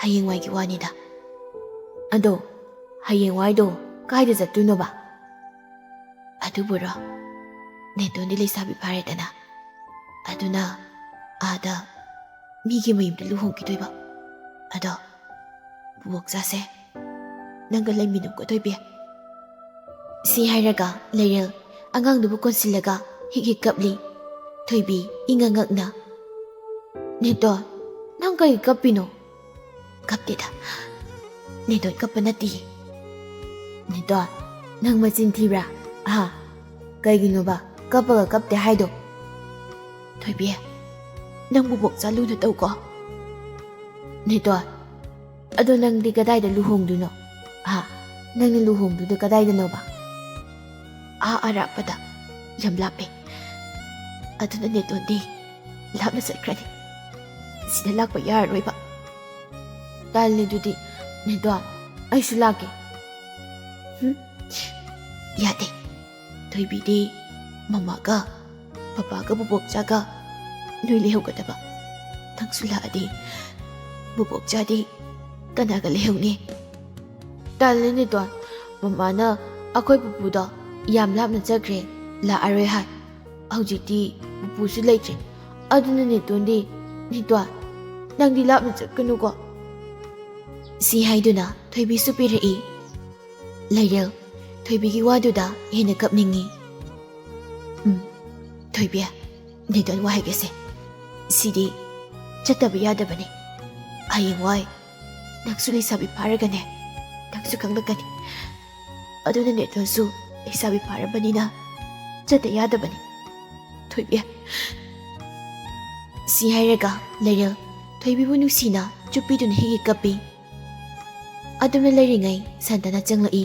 ꯍꯌꯦꯡꯋꯥꯏꯒꯤ ꯋꯥꯅꯤꯗ꯫" "ꯑꯗꯣ ꯍꯌꯦꯡꯋꯥꯏꯗꯣ ꯀꯥꯏꯗ ꯆꯠꯇꯣꯏꯅꯣꯕ?" "ꯑꯗꯨꯕꯨꯔꯣ, ꯅꯦꯇꯣꯟꯗꯤ ꯂꯩꯁꯥꯕꯤ ꯐꯥꯔꯦꯗꯅ, ꯑꯗꯨꯅ ꯑꯥꯗ ꯃꯤꯒꯤ ꯃꯌꯨꯝꯗ ꯂꯨꯍꯣꯡꯈꯤꯗꯣꯏꯕ꯫ ꯑꯗꯣ ꯕꯨꯕꯣꯛꯆꯥꯁꯦ ꯅꯪꯒ ꯂꯩꯃꯤꯟꯅꯧꯀꯣ ꯊꯣꯏꯕꯤ꯫" ꯁꯤ ꯍꯥꯏꯔꯒ ꯂꯩꯔꯦꯜ ꯑꯉꯥꯡꯗꯨꯕꯨ ꯀꯣꯟꯁꯤꯜꯂꯒ ꯍꯤꯛ ꯍꯤꯛ ꯀꯞꯂꯤ꯫ ꯊꯣꯏꯕꯤ ꯏꯉꯛ ꯉꯛꯅ, ꯅꯦꯇꯣꯟ, ꯅꯪ ꯀꯩ ꯀꯞꯄꯤꯅꯣ? ꯀꯞꯇꯦꯗ꯫ ꯅꯦꯇꯣꯟ ꯀꯞꯄ ꯅꯠꯇꯤꯌꯦ꯫ ꯅꯦꯇꯣꯟ, ꯅꯪ ꯃꯆꯤꯟ ꯊꯤꯕ꯭ꯔꯥ? ꯑꯍꯥ? ꯀꯩꯒꯤꯅꯣꯕ ꯀꯞꯄꯒ ꯀꯞꯇꯦ ꯍꯥꯏꯗꯣ? ꯊꯣꯏꯕꯤ, ꯅꯪ ꯕꯨꯕꯣꯛꯆꯥ ꯂꯨꯅ ꯇꯧꯀꯣ꯫ ꯅꯦꯇꯣꯟ, ꯑꯗꯣ ꯅꯪꯗꯤ ꯀꯗꯥꯏꯗ ꯂꯨꯍꯣꯡꯗꯣꯏꯅꯣ? ꯍꯥ? ꯅꯪꯅ ꯂꯨꯍꯣꯡꯗꯣꯏꯗꯣ ꯀꯗꯥꯏꯗꯅꯣꯕ? ꯑꯥ ꯑꯔꯥꯞꯄꯗ꯫ ꯌꯥꯝ ꯂꯥꯞꯄꯦ꯫ ꯑꯗꯨꯅ ꯅꯦꯇꯣꯟꯗꯤ ꯂꯥꯞꯅ ꯆꯠꯈ꯭ꯔꯅꯤ꯫ ꯁꯤꯗ ꯂꯥꯛꯄ ꯌꯥꯔꯔꯣꯏꯕ꯫ ꯇꯜꯂꯦ ꯑꯗꯨꯗꯤ꯫ ꯅꯦꯇꯣꯟ, ꯑꯩꯁꯨ ꯂꯥꯛꯀꯦ꯫ ꯍꯨꯝ? ꯌꯥꯗꯦ꯫ ꯊꯣꯏꯕꯤꯗꯤ ꯃꯃꯥꯒ ꯄꯄꯥꯒ ꯕꯨꯕꯣꯛꯆꯥꯒ ꯅꯣꯏ ꯂꯩꯍꯧꯒꯗꯕ꯫ ꯅꯪꯁꯨ ꯂꯥꯛꯑꯗꯤ ꯕꯨꯕꯣꯛꯆꯥꯗꯤ ꯀꯅꯥꯒ ꯂꯩꯍꯧꯅꯤ? ꯇꯜꯂꯦ ꯅꯦꯇꯣꯟ꯫ ꯃꯃꯥꯅ ꯑꯩꯈꯣꯏ ꯄꯨꯄꯨꯗꯣ ꯌꯥꯝ ꯂꯥꯞꯅ ꯆꯠꯈ꯭ꯔꯦ, ꯂꯥꯛꯑꯔꯣꯏ ꯍꯥꯏ꯫ ꯍꯧꯖꯤꯛꯇꯤ ꯄꯨꯄꯨꯁꯨ ꯂꯩꯇ꯭ꯔꯦ꯫ ꯑꯗꯨꯅ ꯅꯦꯇꯣꯟꯗꯤ, ꯅꯦꯇꯣꯟ, ꯅꯪꯗꯤ ꯂꯥꯞꯅ ꯆꯠꯀꯅꯨꯀꯣ꯫ ꯁꯤ ꯍꯥꯏꯗꯨꯅ ꯊꯣꯏꯕꯤꯁꯨ ꯄꯤꯔꯛꯏ꯫ ꯂꯩꯔꯦꯜ, ꯊꯣꯏꯕꯤꯒꯤ ꯋꯥꯗꯨꯗ ꯍꯦꯟꯅ ꯀꯞꯅꯤꯡꯉꯤ꯫ ꯎꯝ, ꯊꯣꯏꯕꯤ, ꯅꯦꯇꯣꯟ ꯋꯥ ꯍꯥꯏꯒꯦꯁꯦ꯫ ꯁꯤꯗꯤ ꯆꯠꯇꯕ ꯌꯥꯗꯕꯅꯤ꯫ ꯍꯌꯦꯡꯋꯥꯏ ꯅꯪꯁꯨ ꯂꯩꯁꯥꯕꯤ ꯐꯥꯔꯒꯅꯦ, ꯅꯪꯁꯨ ꯈꯪꯂꯛꯀꯅꯤ꯫ ꯑꯗꯨꯅ ꯅꯦꯇꯣꯟꯁꯨ ꯂꯩꯁꯥꯕꯤ ꯐꯥꯔꯕꯅꯤꯅ ꯆꯠꯇ ꯌꯥꯗꯕꯅꯤ꯫ ꯊꯣꯏꯕꯤ꯫ ꯁꯤ ꯍꯥꯏꯔꯒ ꯂꯩꯔꯦꯜ ꯊꯣꯏꯕꯤꯕꯨ ꯅꯨꯡꯁꯤꯅ ꯆꯨꯞꯄꯤꯗꯨꯅ ꯍꯤꯒꯤ ꯀꯞꯄꯤ꯫ ꯑꯗꯨꯝꯅ ꯂꯩꯔꯤꯉꯩ ꯁꯟꯇꯅꯥ ꯆꯪꯂꯛꯏ꯫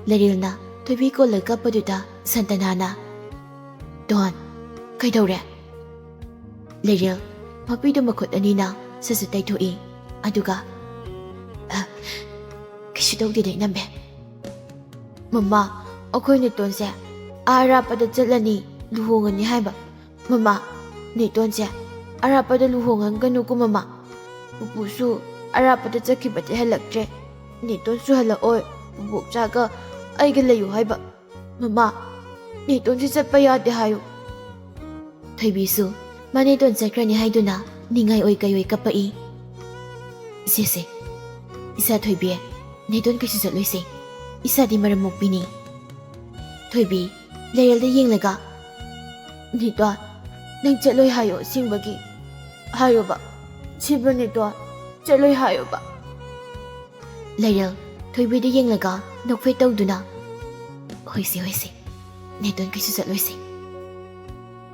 ꯂꯩꯔꯦꯜꯅ ꯊꯣꯏꯕꯤ ꯀꯣꯜꯂ ꯀꯞꯄꯗꯨꯗ ꯁꯟꯇꯅꯥꯅ, "ꯇꯣꯟ, ꯀꯩꯗꯧꯔꯦ?" ꯂꯩꯔꯦꯜ ꯃꯄꯤꯗꯨ ꯃꯈꯨꯠ ꯑꯅꯤꯅ ꯁꯠ ꯁꯠ ꯇꯩꯊꯣꯛꯏ꯫ ꯑꯗꯨꯒ, "ꯑ, ꯀꯩꯁꯨ ꯇꯧꯗꯦꯗ, ꯏꯅꯝꯃꯦ꯫ ꯃꯃꯥ, ꯑꯩꯈꯣꯏ ꯅꯦꯇꯣꯟꯁꯦ ꯑꯥ ꯑꯔꯥꯞꯄꯗ ꯆꯠꯂꯅꯤ, ꯂꯨꯍꯣꯡꯉꯅꯤ ꯍꯥꯏꯕ꯫ ꯃꯃꯥ, ꯅꯦꯇꯣꯟꯁꯦ ꯑꯔꯥꯞꯄꯗ ꯂꯨꯍꯣꯡꯍꯟꯒꯅꯨꯀꯣ ꯃꯃꯥ꯫ ꯄꯨꯄꯨꯁꯨ ꯑꯔꯥꯞꯄꯗ ꯆꯠꯈꯤꯕꯗꯤ ꯍꯜꯂꯛꯇ꯭ꯔꯦ꯫ ꯅꯦꯇꯣꯟꯁꯨ ꯍꯜꯂꯛꯑꯣꯏ꯫ ꯄꯨꯕꯣꯛꯆꯥꯒ ꯑꯩꯒ ꯂꯩꯌꯨ ꯍꯥꯏꯕ꯫ ꯃꯃꯥ, ꯅꯦꯇꯣꯟꯁꯤ ꯆꯠꯄ ꯌꯥꯗꯦ ꯍꯥꯏꯌꯨ꯫" ꯊꯣꯏꯕꯤꯁꯨ ꯃꯅꯦꯇꯣꯟ ꯆꯠꯈ꯭ꯔꯅꯤ ꯍꯥꯏꯗꯨꯅ ꯅꯤꯡꯉꯥꯏ ꯑꯣꯏ ꯀꯩ ꯑꯣꯏ ꯀꯞꯄꯛꯏ꯫ "ꯁꯦ ꯁꯦ, ꯏꯆꯥ ꯊꯣꯏꯕꯤ, ꯅꯦꯇꯣꯟ ꯀꯩꯁꯨ ꯆꯠꯂꯣꯏꯁꯦ꯫ ꯏꯆꯥꯗꯤ ꯃꯔꯝ ꯃꯣꯛꯄꯤꯅꯤ꯫" ꯊꯣꯏꯕꯤ ꯂꯩꯔꯦꯜꯗ ꯌꯦꯡꯂꯒ, "ꯅꯦꯇꯣꯟ, ꯅꯪ ꯆꯠꯂꯣꯏ ꯍꯥꯏꯌꯣ ꯑꯁꯦꯡꯕꯒꯤ?" ꯍꯥꯏꯌꯣꯕ, ꯁꯤꯕ ꯅꯦꯇꯣꯟ ꯆꯠꯂꯣꯏ ꯍꯥꯏꯌꯣꯕ꯫ ꯂꯩꯔꯦꯜ ꯊꯣꯏꯕꯤꯗ ꯌꯦꯡꯂꯒ ꯅꯣꯛꯐꯦꯠ ꯇꯧꯗꯨꯅ, "ꯍꯣꯏꯁꯦ, ꯍꯣꯏꯁꯦ, ꯅꯦꯇꯣꯟ ꯀꯩꯁꯨ ꯆꯠꯂꯣꯏꯁꯦ"꯫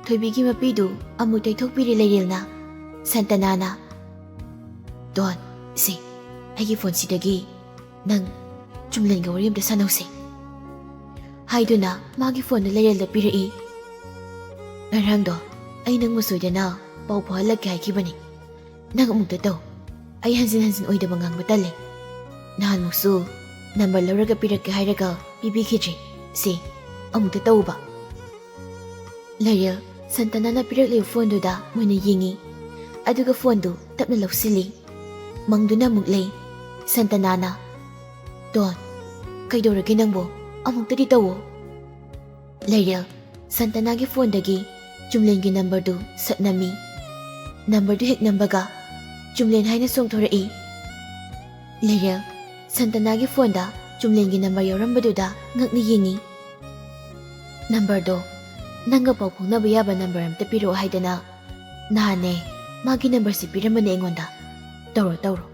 ꯊꯣꯏꯕꯤꯒꯤ ꯃꯄꯤꯗꯨ ꯑꯃꯨꯛ ꯇꯩꯊꯣꯛꯄꯤꯔꯦ ꯂꯩꯔꯦꯜꯅ꯫ ꯁꯟꯇꯅꯥꯅ, "ꯇꯣꯟ, ꯁꯦ, ꯑꯩꯒꯤ ꯐꯣꯟꯁꯤꯗꯒꯤ ꯅꯪ ꯆꯨꯝꯂꯦꯟꯒ ꯋꯥꯔꯤ ꯑꯝꯇ ꯁꯥꯟꯅꯧꯁꯦ" ꯍꯥꯏꯗꯨꯅ ꯃꯥꯒꯤ ꯐꯣꯟꯗꯨ ꯂꯩꯔꯦꯜꯗ ꯄꯤꯔꯛꯏ꯫ "ꯉꯔꯥꯡꯗꯣ ꯑꯩ ꯅꯪꯕꯨ ꯁꯣꯏꯗꯅ ꯄꯥꯎ ꯐꯥꯎꯍꯜꯂꯛꯀꯦ ꯍꯥꯏꯈꯤꯕꯅꯤ꯫ ꯅꯪ ꯑꯃꯨꯛꯇ ꯇꯧ꯫ ꯑꯩ ꯍꯟꯖꯤꯟ ꯍꯟꯖꯤꯟ ꯑꯣꯏꯗꯕ ꯉꯥꯡꯕ ꯇꯜꯂꯦ꯫ ꯅꯍꯥꯟꯃꯨꯛꯁꯨ ꯅꯝꯕꯔ ꯂꯧꯔꯒ ꯄꯤꯔꯛꯀꯦ ꯍꯥꯏꯔꯒ ꯄꯤꯕꯤꯈꯤꯗ꯭ꯔꯤ꯫ ꯁꯦ, ꯑꯃꯨꯛꯇ ꯇꯧꯕ"꯫ ꯂꯩꯔꯦꯜ ꯁꯟꯇꯅꯥꯅ ꯄꯤꯔꯛꯂꯤꯕ ꯐꯣꯟꯗꯨꯗ ꯃꯨꯟꯅ ꯌꯦꯡꯉꯤ꯫ ꯑꯗꯨꯒ ꯐꯣꯟꯗꯨ ꯇꯞꯅ ꯂꯧꯁꯤꯜꯂꯤ꯫ ꯃꯪꯗꯨꯅ ꯑꯃꯨꯛ ꯂꯩ꯫ ꯁꯟꯇꯅꯥꯅ, "ꯇꯣꯟ, ꯀꯩꯗꯧꯔꯒꯦ ꯅꯪꯕꯣ? ꯑꯃꯨꯛꯇꯗꯤ ꯇꯧꯋꯣ"꯫ ꯂꯩꯔꯦꯜ ꯁꯟꯇꯅꯥꯒꯤ ꯐꯣꯟꯗꯒꯤ ꯆꯨꯝꯂꯦꯟꯒꯤ ꯅꯝꯕꯔꯗꯨ ꯁꯠ ꯅꯝꯃꯤ꯫ ꯅꯝꯕꯔꯗꯨ ꯍꯦꯛ ꯅꯝꯕꯒ ꯆꯨꯝꯂꯦꯟ ꯍꯥꯏꯅ ꯆꯣꯡꯊꯣꯔꯛꯏ꯫ ꯂꯩꯔꯦꯜ ꯁꯟꯇꯅꯥꯒꯤ ꯐꯣꯟꯗ ꯆꯨꯝꯂꯦꯟꯒꯤ ꯅꯝꯕꯔ ꯌꯥꯎꯔꯝꯕꯗꯨꯗ ꯉꯛꯅ ꯌꯦꯡꯉꯤ꯫ "ꯅꯝꯕꯔꯗꯣ, ꯅꯪꯒ ꯄꯥꯎ ꯐꯥꯎꯅꯕ ꯌꯥꯕ ꯅꯝꯕꯔ ꯑꯝꯇ ꯄꯤꯔꯛꯑꯣ ꯍꯥꯏꯗꯅ ꯅꯍꯥꯟꯅꯦ ꯃꯥꯒꯤ ꯅꯝꯕꯔꯁꯤ ꯄꯤꯔꯝꯕꯅꯦ ꯑꯩꯉꯣꯟꯗ꯫ ꯇꯧꯔꯣ, ꯇꯧꯔꯣ"꯫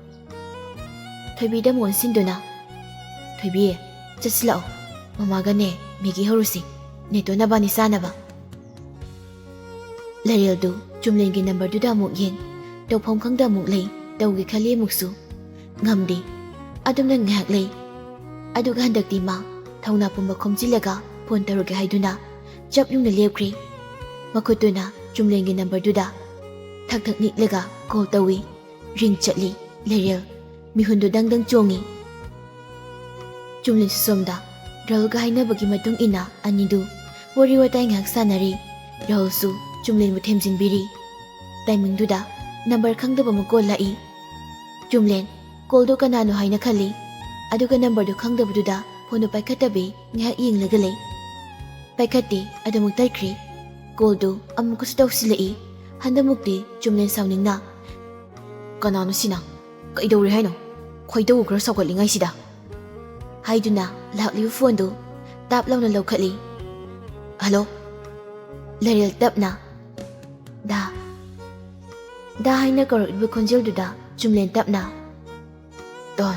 ꯊꯣꯏꯕꯤꯗ ꯑꯃꯨꯛ ꯑꯣꯟꯁꯤꯟꯗꯨꯅ, "ꯊꯣꯏꯕꯤ, ꯆꯠꯁꯤꯜꯂꯛꯑꯣ꯫ ꯃꯃꯥꯒꯅꯦ ꯃꯦꯒꯤ ꯍꯧꯔꯨꯁꯤ꯫ ꯅꯦꯇꯣꯟ ꯅꯕꯥꯅꯤ ꯆꯥꯅꯕ"꯫ ꯂꯩꯔꯦꯜꯗꯨ ꯆꯨꯝꯂꯦꯟꯒꯤ ꯅꯝꯕꯔꯗꯨꯗ ꯑꯃꯨꯛ ꯌꯦꯡ, ꯇꯧꯐꯝ ꯈꯪꯗ ꯑꯃꯨꯛ ꯂꯩ, ꯇꯧꯒꯦ ꯈꯜꯂꯤ ꯑꯃꯨꯛꯁꯨ꯫ ꯉꯝꯗꯦ꯫ ꯑꯗꯨꯝꯅ ꯉꯥꯏꯍꯥꯛ ꯂꯩ꯫ ꯑꯗꯨꯒ ꯍꯟꯗꯛꯇꯤ ꯃꯥ ꯊꯧꯅꯥ ꯄꯨꯝꯕ ꯈꯣꯝꯖꯤꯜꯂꯒ ꯐꯣꯟ ꯇꯧꯔꯒꯦ ꯍꯥꯏꯗꯨꯅ ꯆꯞ ꯌꯨꯡꯅ ꯂꯦꯞꯈ꯭ꯔꯦ꯫ ꯃꯈꯨꯠꯇꯨꯅ ꯆꯨꯝꯂꯦꯟꯒꯤ ꯅꯝꯕꯔꯗꯨꯗ ꯊꯛ ꯊꯛ ꯅꯤꯛꯂꯒ ꯀꯣꯜ ꯇꯧꯏ꯫ ꯔꯤꯡ ꯆꯠꯂꯤ꯫ ꯂꯩꯔꯦꯜ ꯃꯤꯍꯨꯟꯗꯨ ꯗꯪ ꯗꯪ ꯆꯣꯡꯏ꯫ ꯆꯨꯝꯂꯦꯟꯁꯨ ꯁꯣꯝꯗ ꯔꯥꯍꯨꯜꯒ ꯍꯥꯏꯅꯕꯒꯤ ꯃꯇꯨꯡ ꯏꯟꯅ ꯑꯅꯤꯗꯨ ꯋꯥꯔꯤ ꯋꯥꯇꯥꯏ ꯉꯥꯏꯍꯥꯛ ꯁꯥꯟꯅꯔꯤ꯫ ꯔꯥꯍꯨꯜꯁꯨ ꯆꯨꯝꯂꯦꯟꯕꯨ ꯊꯦꯝꯖꯤꯟꯕꯤꯔꯤ꯫ ꯇꯥꯏꯃꯤꯡꯗꯨꯗ ꯅꯝꯕꯔ ꯈꯪꯗꯕ ꯑꯃ ꯀꯣꯜ ꯂꯥꯛꯏ꯫ ꯆꯨꯝꯂꯦꯟ ꯀꯣꯜꯗꯣ ꯀꯅꯥꯅꯣ ꯍꯥꯏꯅ ꯈꯜꯂꯤ, ꯑꯗꯨꯒ ꯅꯝꯕꯔꯗꯨ ꯈꯪꯗꯕꯗꯨꯗ ꯐꯣꯟꯗꯨ ꯄꯥꯏꯈꯠꯇꯕꯤ ꯉꯥꯏꯍꯥꯛ ꯌꯦꯡꯂꯒ ꯂꯩ꯫ ꯄꯥꯏꯈꯠꯇꯦ, ꯑꯗꯨꯃꯛ ꯇꯠꯈ꯭ꯔꯦ꯫ ꯀꯣꯜꯗꯨ ꯑꯃꯨꯛꯀꯁꯨ ꯇꯧꯁꯤꯜꯂꯛꯏ꯫ ꯍꯟꯗꯛꯃꯨꯛꯇꯤ ꯆꯨꯝꯂꯦꯟ ꯁꯥꯎꯅꯤꯡꯅ, "ꯀꯅꯥꯅꯣ ꯁꯤꯅ? ꯀꯩꯗꯧꯔꯦ ꯍꯥꯏꯅꯣ? ꯈꯣꯏꯗꯧ ꯈꯔ ꯁꯥꯎꯒꯠꯂꯤꯉꯩꯁꯤꯗ" ꯍꯥꯏꯗꯨꯅ ꯂꯥꯛꯂꯤꯕ ꯐꯣꯟꯗꯨ ꯇꯥꯞ ꯂꯥꯎꯅ ꯂꯧꯈꯠꯂꯤ꯫ "ꯍꯜꯂꯣ?" ꯂꯩꯔꯦꯜ ꯇꯞꯅ, "ꯗꯥ, ꯍꯥꯏꯅ ꯀꯧꯔꯛꯂꯤꯕ ꯈꯣꯟꯖꯦꯜꯗꯨꯗ ꯆꯨꯝꯂꯦꯟ ꯇꯞꯅ, "ꯇꯣꯟ,